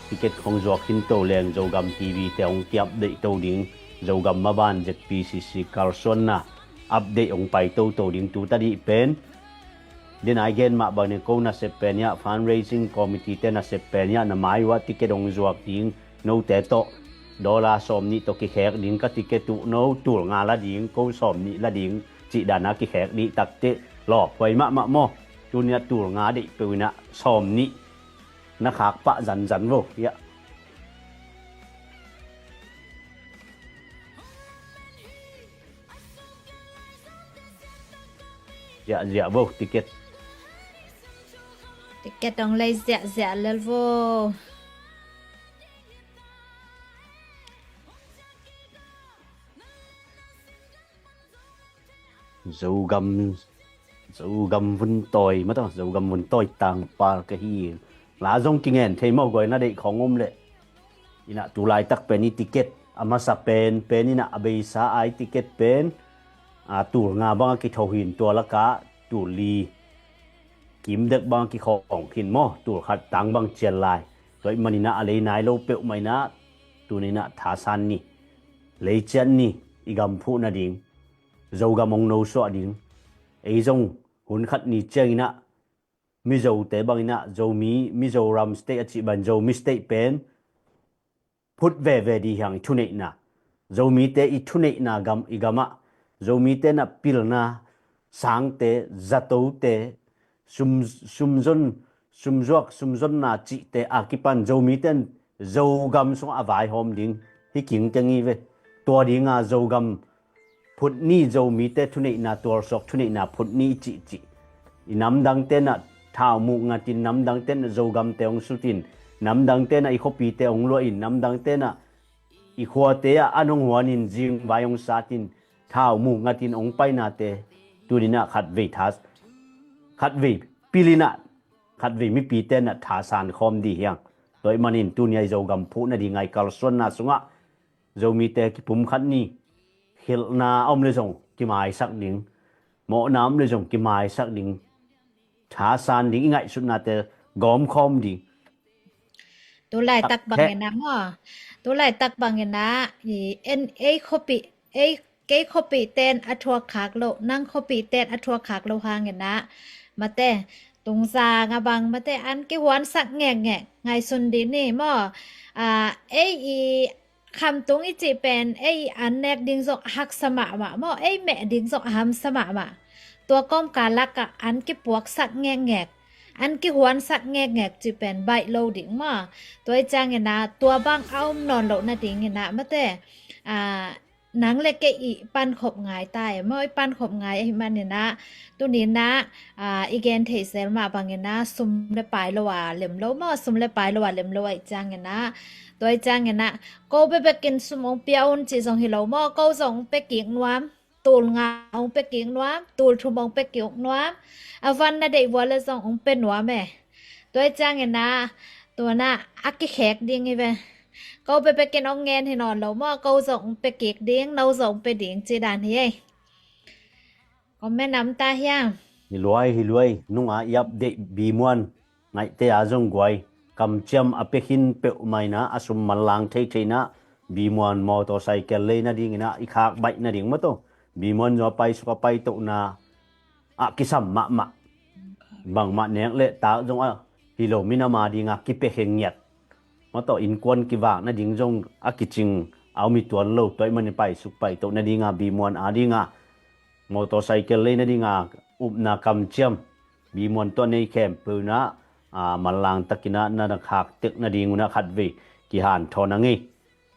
ticket khong zuak khin to leng Zogam TV te hong ki-update to ding. Zogam maban ZPCC kalsuanna update hong pai toto ding. Tu tadih pen, den ai gen mah bangin ko nasep pen iah, fundraising committee te nasep pen iah, na mai uah ticket hong zuak ding note tawh dollar sawm nih tawh kikhek ding, ka ticket uh no tulnga la ding, ko sawm nih la ding cih dana kikhek dih takteh lawphuai mahmah maw? Tuni ah tulnga deih peuh inah sawm nih na khak pah zanzan vo iah. Ziahziah vo ticket. Ticket hong lei ziahziah lel vo. Zogam, Zogam vun tawi mataw, Zogam vun tawi tangpal ka hi. La zong kingen thei maw guai, na deih khong om leh. Inah tu laitak pen i ticket a masa pen pen inah a beisa ai ticket pen, a, tulnga bang a kitho hin, tua lakah tulli kimdek bang a kikhawng khin maw, tulkhat tang bang cian lai. Tua ih maninah a lei nai lo peuhmah inah tuninah thasan ni, lei cian ni, i gam phuh nading, Zogam hong nosuah ding. Ei zong hun khat ni cianginah Mizote banginah Zomi, Mizoram state a cih bang Zomi state pen phut veve dih hiang i thuneihna. Zomite i thuneihna gam, i gamah Zomite na pilna, sangte, zatote, sum, sumzon, sumzuak, sumzonna cihte a kipan Zomite in Zogam sungah a vaihawm ding hi kingkeng hi ve. Tua dinga Zogam phut ni, Zomite thuneihna tualsuak, thuneihna phut ni i cihcih. I namdangte na thau muh ngatin, namdangte na Zogamte hong sutin, namdangte na i khuapite hong luahin, namdangte na i khuate ah an hong huanin, zingvai hong satin, thau muh ngatin hong painate tuninah khatvei tha, khatvei pilinah, khatvei mipite na thasan khawm dih hiang. Tua ih manin tunia i Zogam phuh nadinga i kalsuanna sungah Zomite kipumkhat ni, khilhna a om le zong kimaisak ding, mawhna a om le zong kimaisak ding, thasan ding, i ngaihsutnate gawmkhawm ding. Tu laitak banginah maw, tu laitak banginah i en ei khuapih, ei kei khuapihte in a thuakkhak loh, nang khuapihte in a thuakkhak loh hanginah mate, tungzang a bang mate an kihuansak ngekngek, ngaihsun dih ni maw. A, ei i khamtung i cih pen ei an nek ding zong a haksa mahmah maw, ei meh ding zong a hamsa mahmah. Tua kawmkal lakah an kipuaksak ngekngek, an kihuansak ngekngek cih pen baih lo ding maw. Tua ih cianginah tua bang a om nawn loh nadinginah mate, a, nang le kei i pankhop ngai ta e maw, i pankhop ngai ahih maninah tuninah, a, i gen theih zel mah banginah sum le pai lo a lem lo maw, sum le pai lo a lem lo ahih cianginah, tua ih cianginah ko bekbekin sum hong pia un cih zong hi lo maw, ko zong hong pia kik nuam, tulnga hong pia kik nuam, tulthum hong pia kik nuam, a van na deih vua le zong hong pia nuam e. Tua ih cianginah tuanah a kikhek ding hi ve. Ko bekbekin hong ngen hi nawn lo maw, ko zong hong pia kik ding, no zong hong pia ding cih dan hi ei. Comment a om ta hiam? Hi luai, hi luai. Nunga i update Bimuan ngaihte a zong guai, kamciam a pia khin peuhmah inah a sum manlang theithei inah Bimuan motorcycle lei nadinginah i khak baih nading maw tawh. Bimuan zong a paisuk a paitohna ah kisam mahmah. Bangmah nek le tak zong a hi lo, minam a dinga kipia khe ngiat maw tawh, innkuan kivak nading zong a kicing a om hi tuan lo. Tua ih manin paisuk paitoh nadinga Bimuan a dinga motorcycle lei nadinga upna kamciam Bimuan tawh nei khempeuh inah, a, manlang takinah na na khak tek nadingunah khatvei kihanthawn a ngei.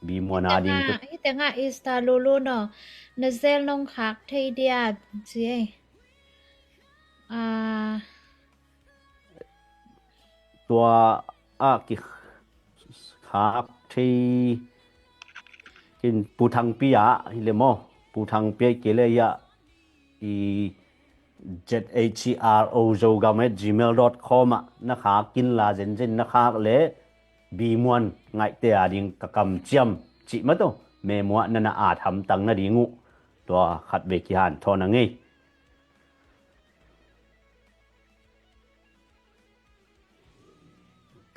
Bimuan a ding tengah, hih tengah Easter Lulu no, na zel nong khak thei dia ci ei. A, tua a kikhak thei kin Pu Thangpi a hi le maw, Pu Thangpi a kei le iah i Z H E R O Zogam at gmail dot com ah na khak inla, zenzen na khak le Bimuan ngaihte a ding ka kamciam cih mah tawh memuah na na at hamtang nading uh tua khatvei kihanthawn a ngei.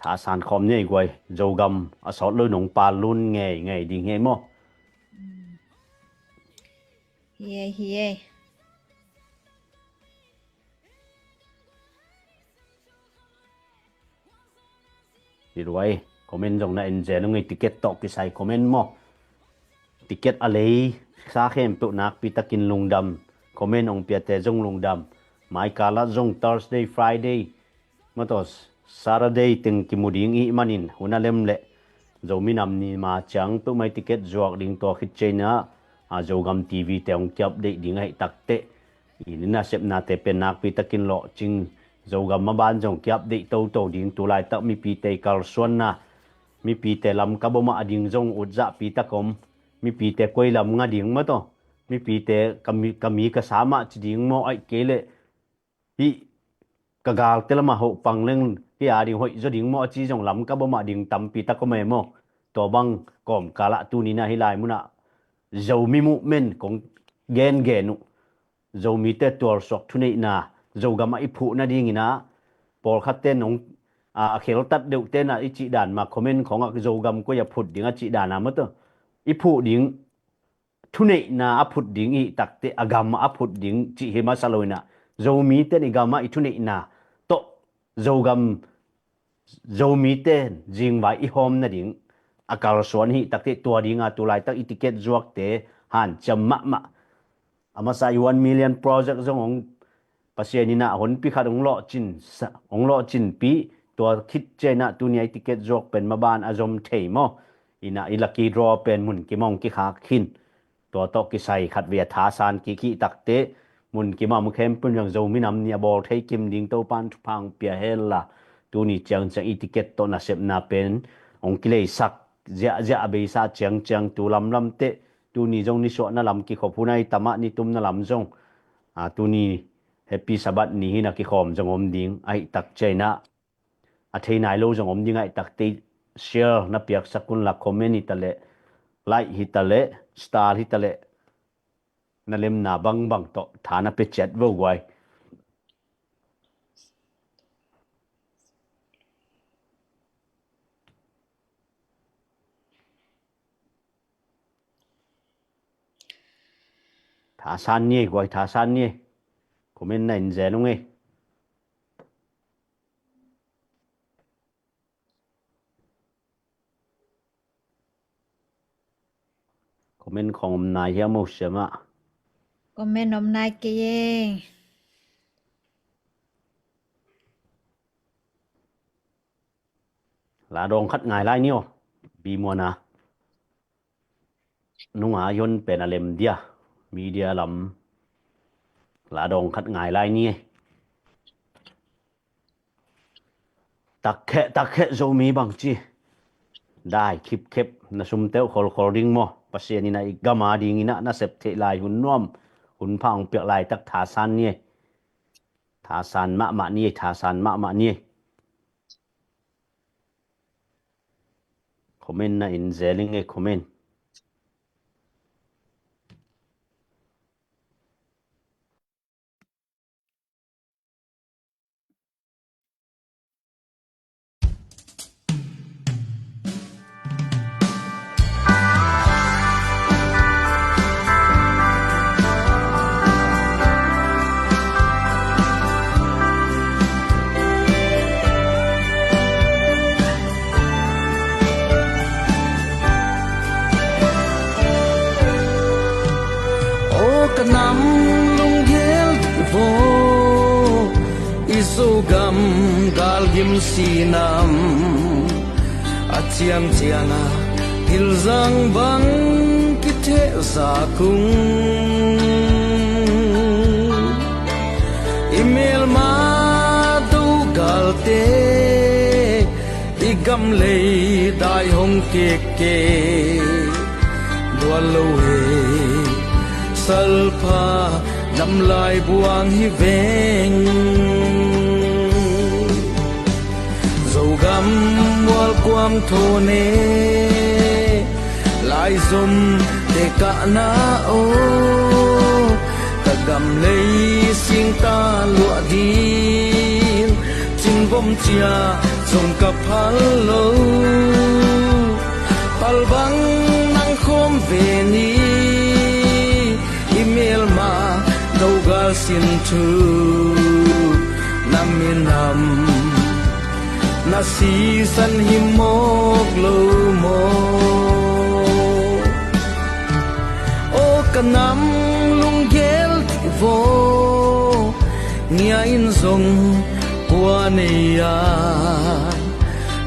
Thasan khawm ni ei guai, Zogam a sawt lo nong pal lun ngei ngei ding hi ei maw? Hi ei, hi ei. Hi ruai, comment zong na en zel ung ei, ticket tawh kisai comment maw? Ticket a lei sa khempeuh nakpi takin lungdam, comment ong piate zong lungdam. Mai kalat zong Thursday, Friday, mataw, Saturday teng kimu ding ih manin hun a lem leh Zomi Nam Ni ma ciang peuhmah i ticket zuak ding tua khit ciangin ah, a, Zogam T V te hong ki-update ding ahih takteh, i nasepnate pen nakpi takin lawhcing, Zogam maban zong ki-update toto ding, tu laitak mipite i kalsuanna, mipite Lamka bawmah a ding zong utzahpi tak om, mipite koi lam nga ding mataw, mipite ka mi, ka mi ka sa mah ci ding maw, ahih kei leh hih ka galte lamah hoh pang leng hih a ding hoih zaw ding maw a ci zong Lamka bawmah ding tampi tak om ei maw? Tua bang kawmkal ah tuni-in ah hih lai munah Zomi movement kong gengen uh, Zomite tualsuak thuneihna Zogam ah i phuh nadingin ah, pawlkhatte nong, a, a kheltat deuhte in ah i cih dan mah comment khawngah Zogam koi a phut ding a cih dan a mataw, i phuh ding thuneihna a phut ding i hih takteh, a gam a phut ding cih hi masa lo in ah, Zomite in i gam ah i thuneihna tawh Zogam, Zomite zingvai i hawm nading a kalsuan i hih takteh, tua dinga tu laitak i ticket zuakte hanciam mahmah. A masa i one million project zong hong Pasian in ah honpi khat hong lawhcin sa, hong lawhcinpih, tua khit ciangin ah tuni a i ticket zuak pen maban a zom thei maw? In ah i lucky draw pen mun kim ah hong kikhak khin. Tua tawh kisai khatvei a thasan kik i hih takteh, mun kim ah om khempeuh in zong Zomi Nam Ni a bawl thei kim ding Topa'n thupha hong pia hen la, tuni ciangciang i ticket tawh nasepna pen hong kileisak ziahziah a beisa ciangciang tu lamlamteh, tuni zong nisuahna lam kikhop hun ahi tam ah, nitumna lam zong, a, tuni Happy Sabbath ni hi-in ah kikhawm zong om ding ahih tak ciangin ah, a thei nai lo zong om ding ahih takteh, share na piaksak un la, comment hi taleh, like hi taleh, star hi taleh, na lemna bangbang tawh tha na pia ciat vo guai. Thasan ni ei guai, thasan ni ei. Comment na en zel ung ei. Comment khawng om nai hiam, Mo Siam ah? Comment om nai kei ei. Ladawng khat ngai lai ni aw. Bimuan a nunga yon pen a lem dia, media lam ladawng khat ngai lai ni ei. Takkheh, takkheh Zomi bangci dai khipkhep, na sum teuh kholkhol ding maw? Pasian in ah i gam a dingin ah na sep theih lai hun nuam, hun pha hong piak laitak thasan ni ei. Thasan mahmah ni ei, thasan mahmah ni ei. Comment na en zel ing ei, comment. Aw ka nam lunggel dih vaw, i Zogam galgim sinam a ciamciang a pilzang bang kithehzak ung. I melma do galte i gam lei dai hong kekke gual lo he, salpha namlai buang hi veng. Zo Zogam mual kuam tho ne, laizom te kahna aw, ka gam lei singta luah din, cinvom cia zong ka phal lo. Palbang nang khawm ve ni, i melma dogal sin thu na minam na sisan hi mawk lo maw? Aw ka nam lunggel dih vaw, ngia in zong kua nei a,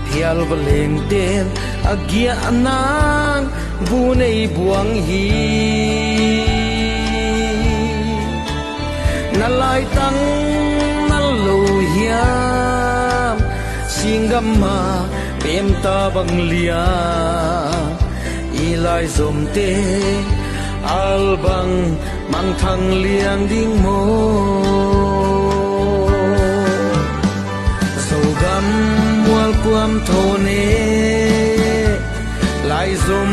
phial va lengten a giah nang bu nei buang hi. Na laitang na lo hiam, singgam ma pemta bang liang, i laizomte albang mangthang liang ding maw? Zogam mual kuam tho ne, laizom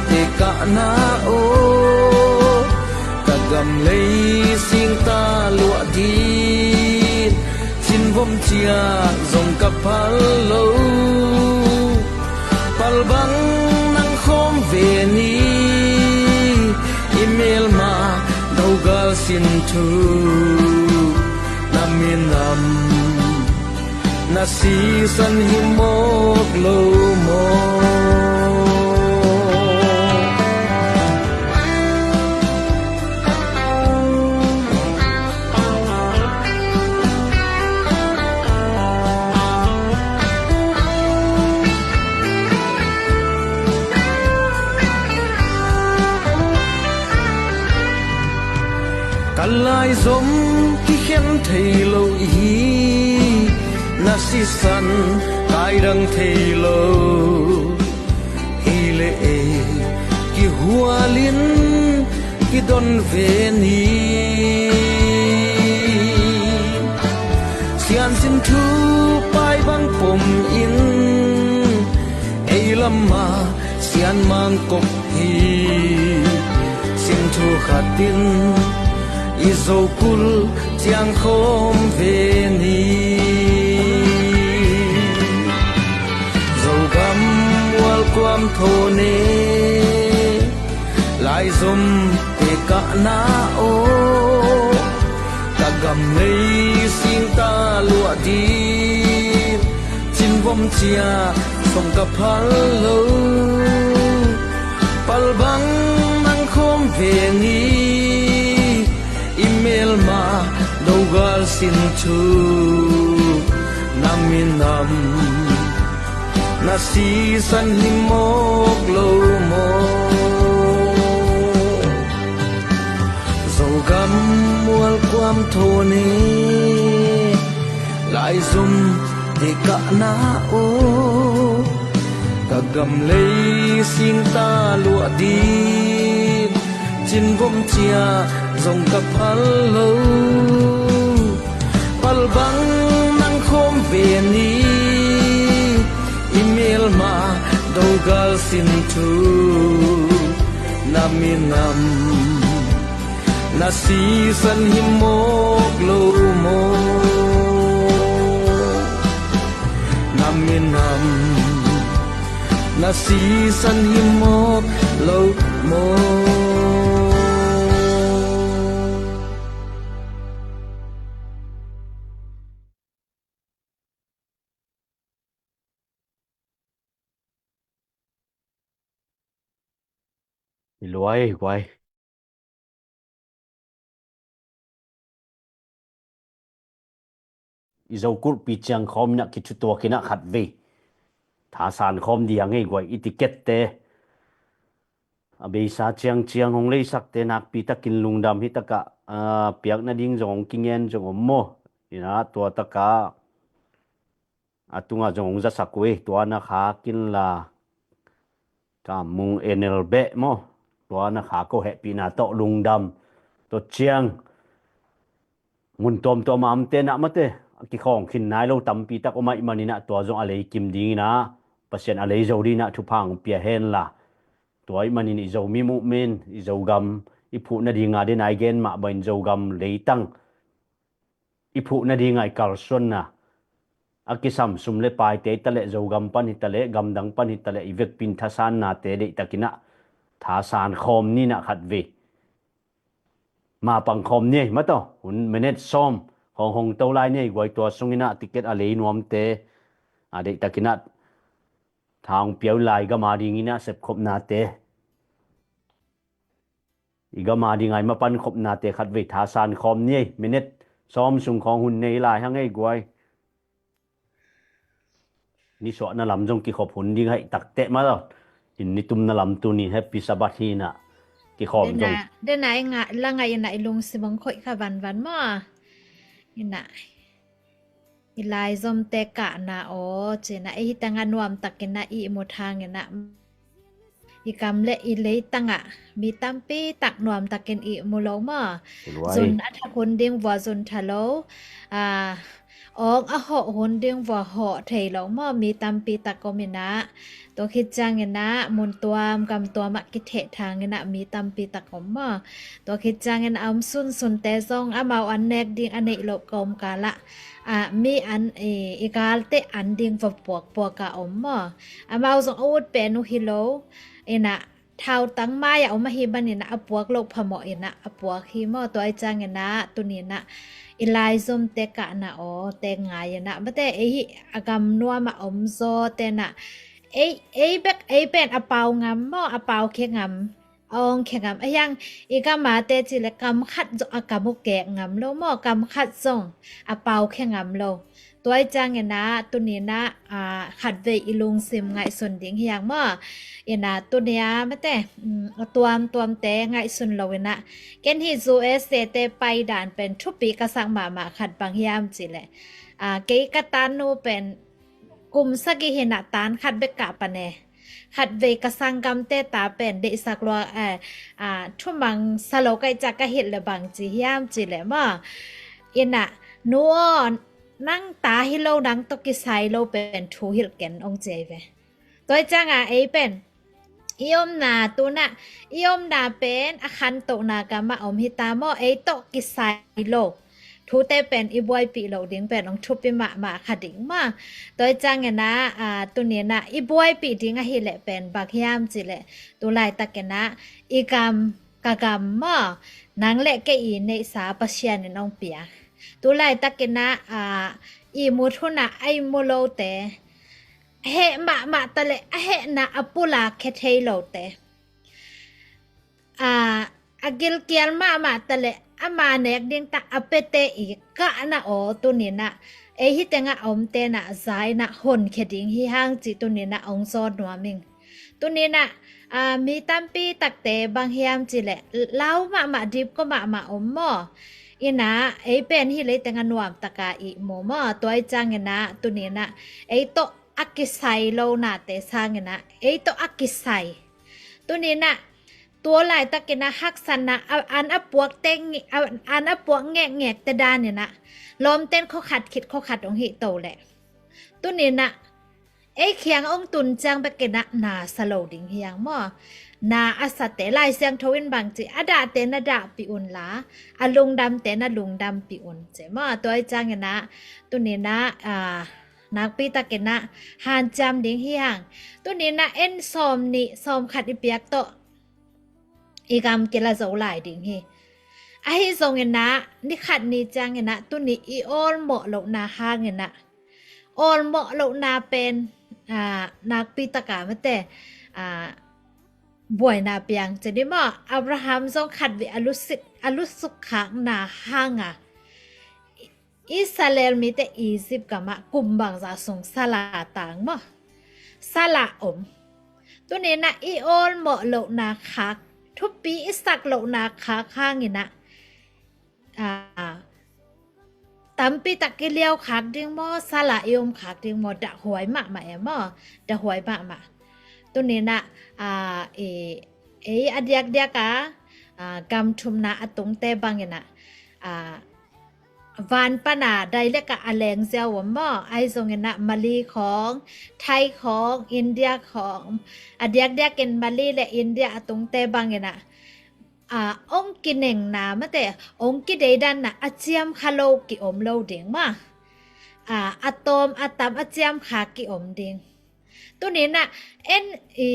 te kahna aw, ka gam lei singta luah din, cinvom cia zong ka phal lo. Palbang nang khawm ve ni, i melma dogal sin thu na minam na sisan hi mawk lo maw? Ka laizom kikhen thei lo hi, na sisan kaidang thei lo. Hi le ei kihualin kidon ve ni. Siansin thu pai bang pom in, ei lamah sian mangkop hi. Sin thu khatin i Zokul ciang khawm ve ni. Zogam mual kuam tho ne, laizom te kahna aw, ka gam lei singta luah din, cinvom cia zong ka phal lo. Palbang nang khawm ve ni, i melma dogal sin thu na minam na sisan hi mawk lo maw? Zogam mual kuam tho ne, laizom te kahna aw, ka gam lei singta luah din, cinvom cia zong ka phal lo. Palbang nang khawm ve ni, i melma dogal sin thu na minam na sisan hi mawk lo maw? Na minam na sisan hi mawk lo maw? I luai guai. I Zokulhpi ciang khawm inah kithutuak inah khat vei thasan khawm dih a ngei guai. I ticket te a beisa ciangciang hong leisakte nakpi takin lungdam hi takah, a, piak nading zong hong kingen zong om maw? Inah tua takah a tungah zong hong zasak uh hi. Tua na khak inla, Kammung N L Beh maw, tua na khak uh, hehpihna tawh lungdam. Tua ciang mun tuamtuam a omte nah mate, kikhawng khin nai lo tampi tak om ahih manin ah tua zong a lei kim dingin ah Pasian a lei zo dingin ah thupha hong pia hen la. Tua ahih manin i Zomi movement, i Zogam, i phuh nadinga den a i gen mah bangin Zogam leitang i phuh nadinga i kalsuanna a kisam sum le paite hi ta leh, Zogam pan hi ta leh, gamdang pan hi ta leh, i vekpi in thasannate deihtakin ah thasan khawm ni in ah khatvei mapang khawm ni ei, mataw, hun minute sawm hong hong to lai ni ei. Guai, tua sungin ah ticket a lei nuamte a deihtakin ah tha hong pia uh lai, gam a dingin ah sepkhopnate, i gam a dinga i mapan khopnate khatvei thasan khawm ni ei. Minute sawm sung khawng hun nei lai hang ei, guai. Nisuahna lam zong kikhop hun ding ahih takteh mataw, in nitumna lam tuni Happy Sabbath hi in ah kikhawm zong. Dena, dena i ngah, la ngaih in ah i lungsim hong khoih kha vanvan maw. In ah i laizomte kahna aw, ci in ah ei hi tangah nuamtakin ah i ihmut hangin ah i gam le i leitangah mi tampi tak nuamtakin ihmu lo maw. Zun a thak hun ding vua zun tha lo, a, awng a hawh hun ding vua hawh thei lo maw, mi tampi tak om in ah. Tua khit ciangin ah mun tuam gam tuam ah kitheh thangin ah mi tampi tak om maw. Tua khit ciangin a om sunsunte zong amau an nek ding a neih loh kawmkal ah, a, mi an, i, i galte an ding va puakpuak a om maw. Amau zong a ut pen uh hi lo in ah, thautang mai-ah om ahih manin ah a puak loh phamawh in ah a puak hi maw. Tua ahih ciangin ah tuni in ah i laizomte kahna aw te ngai in ah, mate, ei hi a gam nuam ah om zawte in ah ei, ei bek, ei pen a pau ngam maw, a pau khia ngam, a awng khia ngam. A hiang i gam a te ci le kam khat zong a kam uh kek ngam lo maw, kam khat zong a pau khia ngam lo. Tua ahih ciangin ah tuni in ah, a, khatvei i lungsim ngaihsun ding hi hang maw. In ah tuni a, mate, um, a tuamtuamte ngaihsun lo in ah, ken hih U S A te paidan pen thupi ka sak mahmah khat bang hiam ci le, a, kei ka tannu pen kum sagih hi in ah tan khat bek kah pan e. Khatvei ka sanggamte ta pen deihsak lua, eh, a, thumang sa lo ka hih ciang ka hilh le bang ci hiam ci le maw. In ah, nu aw, nang ta hi lo, nang tawh kisai lo pen thu hilh ken, hong ci hi ve. Tua ahih ciangah ei pen i omna, tu in ah i omna pen a khantohna gam ah om hi ta maw, ei tawh kisai lo thute pen i buaipih loh ding pen hong thupi mahmah kha ding maw. Tua ahih ciangin ah, a, tuni in ah i buaipih ding ahih leh pen bang hiam ci le, tu laitakin ah i gam, ka gam maw, nang le kei i neihsa Pasian in hong pia. Tu laitakin ah, a, ihmut hun ah a ihmu lote, a heh mahmah ta le a hehna a pulak khia thei lote, a, a gilkial mahmah ta le ama nek ding tak a piate i kahna aw, tuni in ah ei hi tengah a omte in ah za in ah honkhia ding hi hang cih tuni in ah hong zawn nuam ing. Tuni in ah, a, mi tampi takte bang hiam ci le, lau mahmah, dipkua mahmah om maw. In ah ei pen hih leiteng a nuamtaka ihmu maw. Tua ahih ciangin ah tuni in ah ei tawh a kisai lo nate sangin ah ei tawh a kisai, tuni in ah tua laitakin ah haksatna, a, an a puak teng, a, an a puak ngekngekte dan in ah lawmten khuakhat khit khuakhat hong hih to le, tuni in ah ei kiang hong tun ciang bekin ah na sa lo ding hi hang maw. Na a sate Lai Siangtho in bang ci, a dahte na dahpih un la, a lungdamte na lungdampih un ci maw. Tua ahih ciangin ah tuni in ah, a, nakpi takin ah hanciam ding hi hang. Tuni in ah en sawm nih sawm khat i piak tawh i gam kila zo lai ding hi. Ahi zongin ah ni khat ni ciangin ah tuni i awlmawh lohna hangin ah, awlmawh lohna pen, a, nakpi taka mate, a, buaina piang ci ni maw. Abraham zong khatvei a lusik, a lusuk khakna hanga Israel mite Egypt gamah kum bangzah sung sala tang maw, sala om. Tuni in ah i awlmawh lohna khak, thupi i sak lohna khak hangin ah, a, tampi tak i liau khak ding maw, sala i om khak ding maw, dahhuai mahmah e maw, dahhuai mahmah. Tuni in ah, a, i, ei a diakdiak a, a, gam thumna a tungte bangin ah, a, van pana direct ah a leng ziau om maw? Ahi zongin ah Mali khawng, Thai khawng, India khawng, a diakdiakin Mali le India a tungte bangin ah, a, ong kinengna mate, ong kideidanna a ciamkha lo kiom lo ding maw? A, a tawm a tam a ciamkha kiom ding. Tuninah en i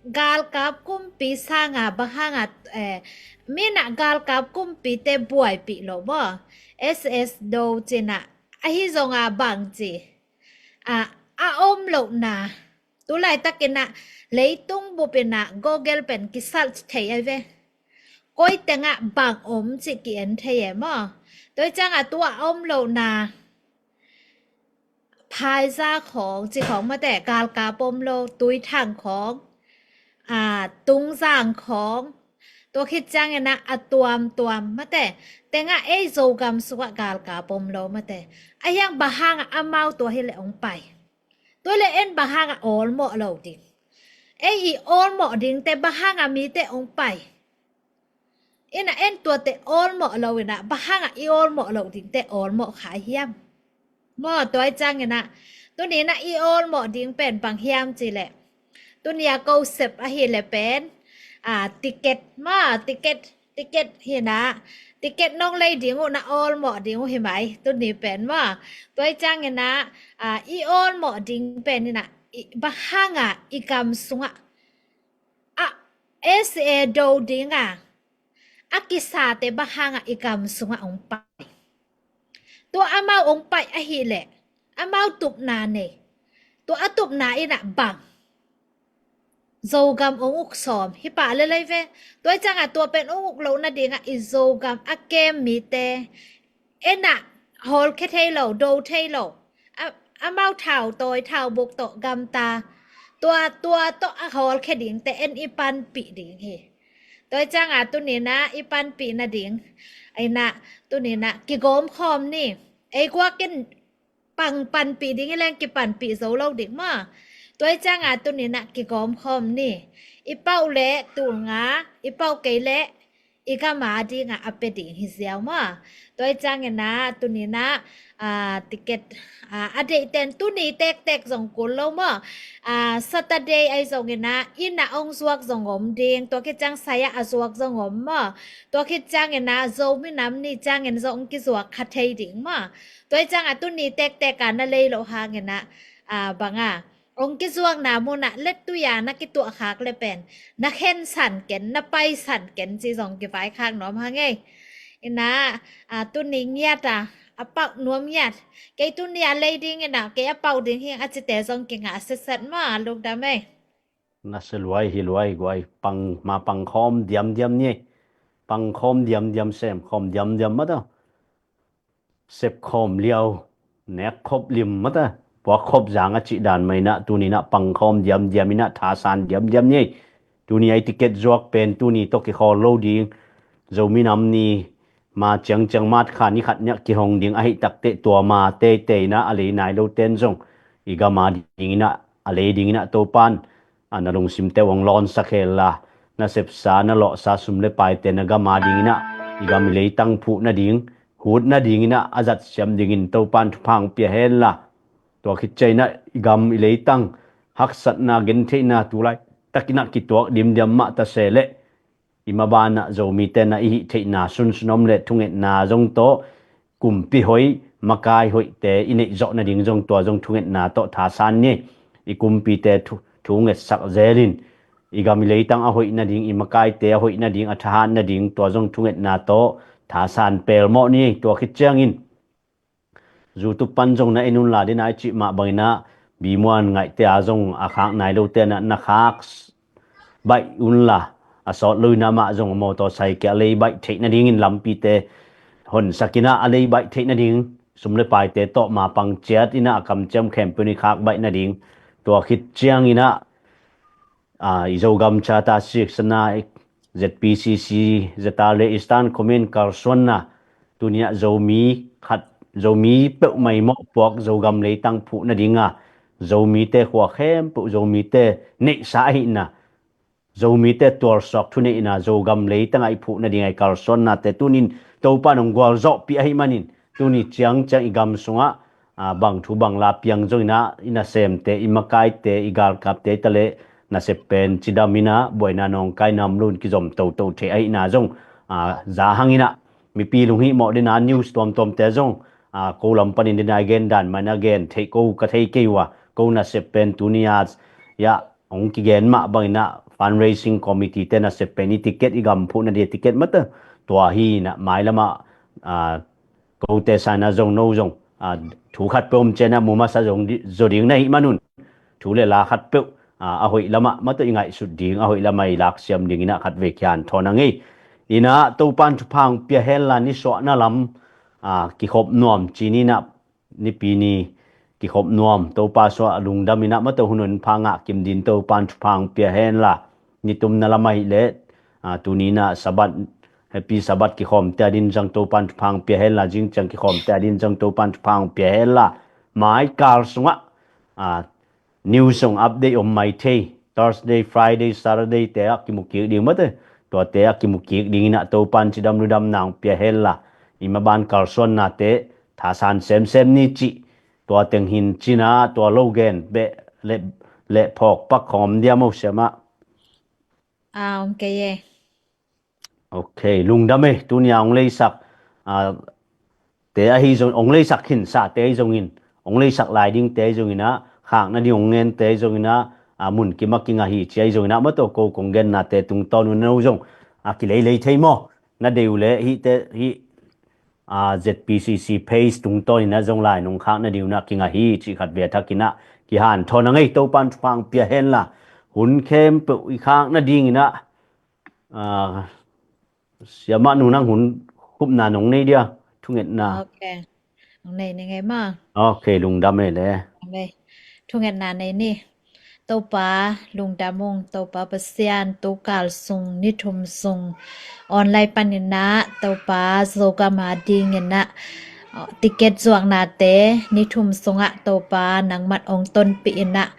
galkap kumpi sanga bang hanga, eh, minah galkap kumpite buaipih lo maw? S S do cinah ahi zonga bang ci, a, a om lohna. Tulaitakinah leitung bupinah Google pen kisalh thei ai ve. Koi tengah bang om ci ki-en thei e maw? Tua i ciangah tua a om lohna Phaisa khawng ci khawng mate, galkap om lo, Tuithang khawng, a, Tungzang khawng, tua khit cianginah a tuamtuam mate, tengah ei Zogam sungah galkap om lo mate. A hiang bang hangah amau tua hileh ong pai? Tua le en bang hangah awlmawh lo ding? Ei i awlmawh dingte bang hangah mite ong pai? Inah en tuate awlmawh lo inah bang hangah i awlmawh lo dingte awlmawh kha hiam? Maw, tua i cianginah tuninah i awlmawh ding pen bang hiam cileh, tunia ko sep ahileh pen, a, ticket maw, ticket, ticket hinah, ticket nong lei ding uh na awlmawh ding uh hi mai tuni pen maw? Tua i cianginah, a, i awlmawh ding pen inah i, bang hangah i gam sungah a, S A do dinga a kisate bang hangah i gam sungah ong pai? Tua amau ong pai ahileh amau tupna nei, tua a tupna inah bang Zogam ong uk sawm hi pah lelei ve. Tua i ciangah tua pen ong uk loh nadingah i Zogam a kem mite enah hawlkhia thei lo, do thei lo, a, amau thau tawi, thau buk tawh gamta, tua, tua tawh a hawlkhia dingte en i panpih ding hi. Tua i ciangah tuninah i panpih nading inah tuninah kigawm khawm ni. Ei guakin pang panpih ding i leng kipanpih zo lo ding maw? Tua i ciangah tuninah kigawm khawm ni. I pauh leh tulnga, i pauh kei leh i gam a dingah a pia ding hi ziau maw? Tua i cianginah tuninah, a, ticket, a, a deihten tuni tektek zong kul lo maw? A, Saturday ahi zonginah inah ong zuak zong om ding, tua khit ciang sai-ah a zuak zong om maw? Tua khit cianginah Zomi Nam Ni ciangin zong kizuak kha thei ding maw? Tua i ciangah tuni tektek a na lei loh hanginah, a, banga ong kizuakna munah lettui-a na kituahkhak le pen na khensan ken, na paisan ken ci zong kivaikhak nuam hang ei. Inah, a, tuni ngiat a, a pauh nuam ngiat. Kei tuni a lei ding inah kei a pauh ding hing a cite zong kingah setset maw, lungdam ei. Na se luai hi luai guai, pang, ma pang khawm diamdiam ni. Pang khawm diamdiam, sem khawm diamdiam mata. Sep khawm liau, nek khop lim mata. Puak khop zang a cih dan mainah tuninah pang khawm diamdiam inah thasan diamdiam ni. Tuni a i ticket zuak pen tuni tawh kikhawl lo ding. Zomi Nam Ni ma ciangciang March kha ni khat niah kihong ding ahi takteh tua ma teitei inah a lei nai lo ten zong i gam a dinginah, a lei dinginah Topan, a, na lungsimte uh ong lawnsak hen la, na sepsa, na lawhsa sum le paite na gam a dinginah, i gam i leitang phuh nading, hut nadinginah a zatsiam dingin Topan thupha ong pia hen la. Tua khit cianginah i gam i leitang haksatna gentheihna tulai takinah kituak dimdiam mah ta se leh, i mabanah Zomite na i hih theihna sunsun om le thungetna zong tawh, kumpi hoih, makai hoihte i neih zawh nading zong tua zong thungetna tawh thasan ni. I kumpite thu, thu ngetsak zelin, i gam i leitang a hoih nading, i makaite a hoih nading, a thahat nading tua zong thungetna tawh thasan pelmawh ni. Tua khit ciangin YouTube pan zong na en unla, dena i cih mah banginah Bimuan Ngaihte a zong a khak nai lote na, na khak baih unla, a sawt loinah mah zong a mawtaw saikeh a lei baih theih nadingin lampite honsakinah a lei baih theih nading, sum le paite tawh ma pang ciat inah a kamciam khempeuh in i khak baih nading. Tua khit cianginah, a, i Zogam Charter Six na, Z P C C, Zeta le Eastern Command kalsuanna, tuninah Zomi khat, Zomi peuhmah i mawhpuak Zogam leitang phuh nadinga, Zomite khua khempeuh, Zomite neihsa ahihna, Zomite tualsuak thuneihna, Zogam leitangah i phuh nadinga i kalsuannate tunin Topan ong gualzawhpih ahi manin, tuni ciangciang i gam sungah, ah, bang thu bang la piang zongin ah, i nasemte, i makaite, i galkapte i ta leh nasep pen cidam in ah, buaina nawngkai nam lun kizom toto thei ahihna zong, ah, za hangin ah, mipi lunghihmawh dena news tuamtuamte zong, ah, ko lam panin dena i gen dan mah in ah gen theih ko ka thei kei uh a, ko nasep pen tuni a, ya, hong kigen mah bangin ah fundraising committee te nasep pen i ticket, i gam phuhna dia ticket mah ta, tua hi in ah mailam ah, ah, kote sa in ah zong no zong, ah, thu khat peuh om ciang ah mu masa zong di, zaw ding na hih manun, thu le la khat peuh, ah, a hoih lamah mah ta i ngaihsut ding, a hoih lamah i laksiam dingin ah khat vei kihanthawn a ngei. In ah Topan thupha hong pia hen la, nisuahna lam, ah, kikhop nuam ci ni in ah, nipi ni kikhop nuam, Topa suah lungdam in ah mah ta hun hun pha ngah kim din Topan thupha hong pia hen la, nitumna lam ahih leh, ah, tuni in ah Sabbath, Happy Sabbath kikhawmte a din zong Topan thupha hong pia hen la, zingciang kikhawmte a din zong Topan thupha hong pia hen la, mai kal sungah, ah, news zong update om mai thei, Thursday, Friday, Saturday te ah kimu kik ding mah ta, tuate ah kimu kik dingin ah Topan cidam ludamna hong pia hen la, i maban kalsuannate thasan semsem ni cih, tua teng hi in ci in ah, tua lo gen beh le, le phawk pak khawng om diam, o siamah? Ah, om kei e. Ok, lungdam e, tuni a hong leisak, ah, te ahi zong, hong leisak khinsa te ahi zongin, hong leisak lai ding te ahi zongin ah, khakna ding hong ngen te ahi zongin ah, ah, mun kim ah kingah hi ci ahi zongin ah, mah ta ko kong gennate tungtawn un no zong, ah, kileilei thei maw? Na deih uh leh hihte, hih, ah, Z P C C page tungtawn in ah zong lai nong khakna ding un ah kingah hi cih khat vei a thak in ah kihanthawn a ngei, Topan thupha hong pia hen la, hun khempeuh i khakna dingin ah, ah, siamah nu nang hun khupna nong nei dia, thungetna. Ok. Nong nei ni ngei maw? Ok, lungdam e le. Ok. Thungetna nei ni. Topa lungdam ung, Topa Pasian, tu kal sung, ni thum sung online panin ah Topa Zogam a dingin ah, ah, ticket zuaknate ni thum sungah Topa nangman hong tonpih in ah,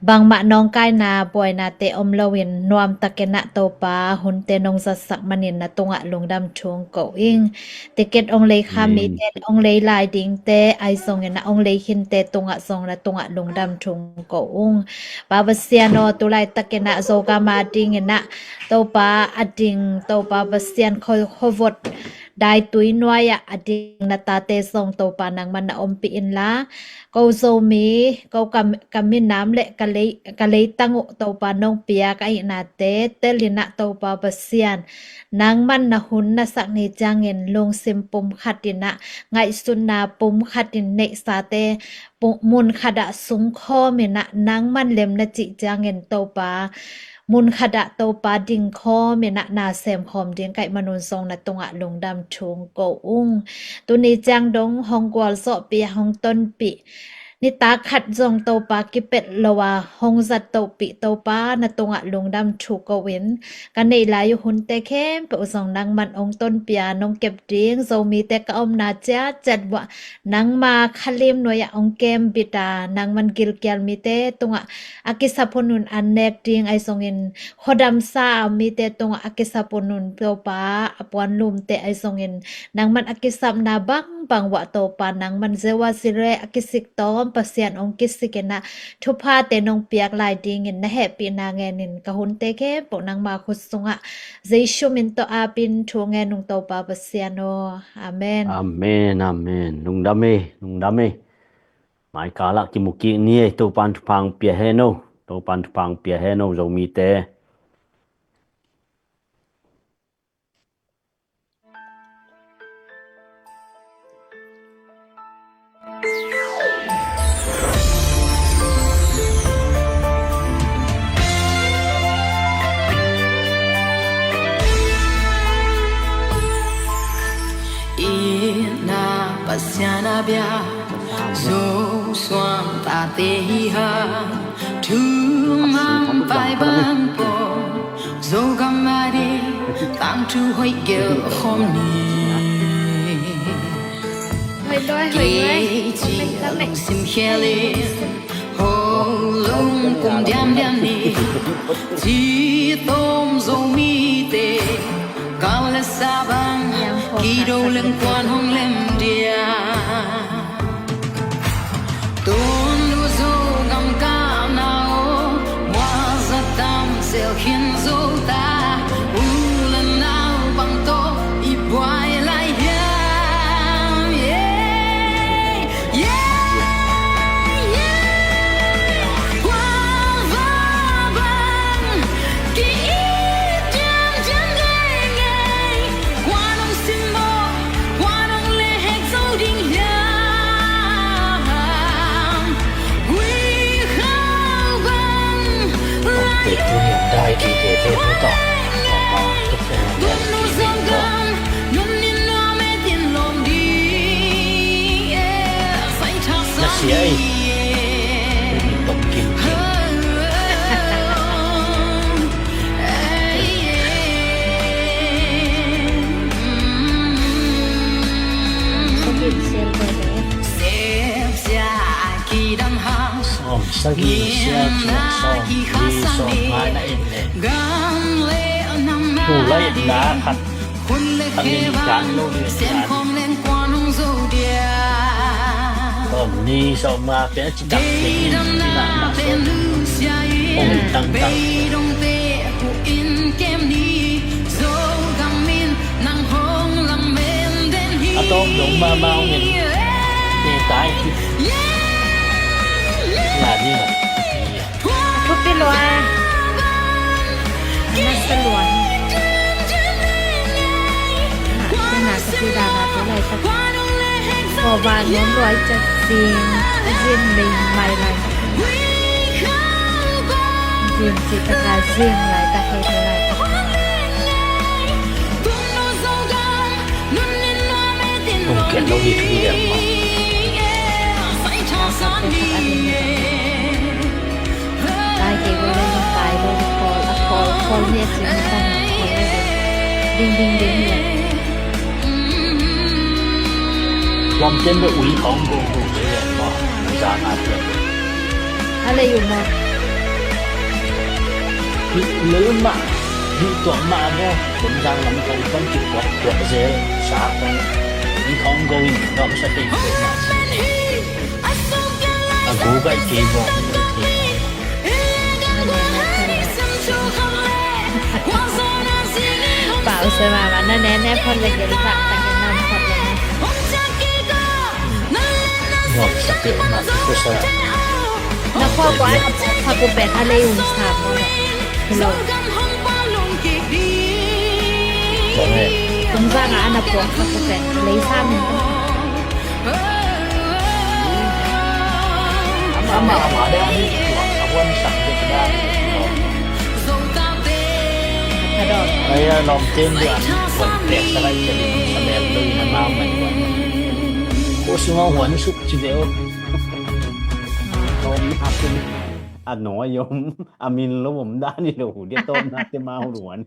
bangmah nawngkaina buainate om loin nuamtakin ah Topa hunte nong zatsak manin na tungah lungdam thu hong ko ing. Ticket hong lei kha mite, hong lei lai dingte ahi zongin ah, hong lei khinte tungah zong na tungah lungdam thu hong ko ung. Pa Pasian aw, tu laitakin ah Zogam a dingin ah Topa a ding, Topa Pasian kho-, khovot daitui nuai-ah a ding na tate zong Topa nangman na ompih inla, ko Zomi, ko ka, ka minam le ka lei, ka leitang uh Topa nong piak ahihnate telin ah Topa Pasian, nangman na hun na sak ni ciangin lungsim pumkhat in ah, ngaihsutna pumkhat in neihsate pu-, munkhat ah sungkhawm in ah, nangman lem na cih ciangin Topa, munkhat ah Topa dingkhawm in ah na semkhawm ding ka hih manun zong na tungah lungdam thu hong ko ung. Tuni ciang dong hong gualzawhpih, hong tonpih, nitak khat zong Topa kipelh lo a hong zat tohpih Topa na tungah lungdam thu ko in, ka neih lai uh hunte khempeuh zong nangman hong tonpih a nong kep ding, Zomite ka omna ciatciat uah nangma khalim nuai-ah hong kembit a, nangman gilkial mite tungah a kisap hunhun an nek ding ahi zongin, khuadamsa a om mite tungah a kisap hunhun Topa a puanlumte ahi zongin, nangman a kisapna bangbang uah Topa nangman Jehovah Jireh a kisik tawm Pasian hong kisik in ah, thuphate nong piak lai dingin na hehpihna ngenin ka hunte khempeuh nangma khut sungah Jesu min tawh apin thu ngen ung Topa Pasian aw. Amen. Amen, amen. Lungdam e, lungdam e. Mai kal ah kimu kik ni e, Topan thupha hong pia hen o. Topan thupha hong pia hen o, Zomite. Itna Pasian a bia Zo suang tate hi hang, thu manpha i ban pong, Zogam a ding tangthu hoih gelh khawm ni. Kei ci a lungsim khial in, ho lungkum diamdiam ni. Ci tawm Zomite Kau le sa bang, kido leng kuan hong lem dia. Tun du zo gam ka na o, mua za tam zel khin zo ta. U le nau bang to i buai lai hiam. Yeah, yeah, yeah. Kua va bang ki-it diamdiam ding ei. Kua nong simmawh, kua nong lehhek zo ding hiam. Gui khau bang. Hong pek tu hiam dai ki te te hu tawh. Tawh hong tuk te hong dai ki te tawh. Na sia ei. Umi tom kim kim. Sawm sagih sia ciang sawm li sawm nga na et leh, tu la etna khat a min dan lo ding dan. Sawm ni sawm nga pen a citak kei in, ci na na sawm. Ong tangtang. A tawm dong mahmah ong in. Te tai hi. Na ding a. Thupi lua. Nasa lua. Na, na, na, ka ti da na tu lai ta. Ko ba nuam lua i ciat zing, zing mei mai lai ta. Zing ci ta ka zing lai ta, hei hei lai ta. Kong kiat lo hi thu lian maw. Kai kei ko le nong kai lo hi, kawl a kawl, kawl ni a cing a tan kawl le ding ding ding hi a. Lawmten beh ui khawng go go hi a maw. Zang a pian. A lei uh maw. Hih lel mah, hih tuak mah maw. Tonzang lam khawng pan kituak tuak zel sa khawng. Ui khawng go in, nuamsa kei kei mah. A gu gaih kei bawk. Pau se mama na ne ne phot le gel bak ta ke nam phot le. Nuam sa ke na ko sa. Na ko ko ai sa ko pen a lei um sa mo. Hello. Bang e. Tonzang a na puak sa ko pen a lei sa min ko. Ama ama de a hi tua a huan sak de da. Ai a lawmten de a huan pek sa lai cia ding sa bel lo in a mau mai huan. Ko sung a huan suk ci ve o. Tawm na pun a nawi om a min lo om dan i lo hu dia tawm na te mau huan.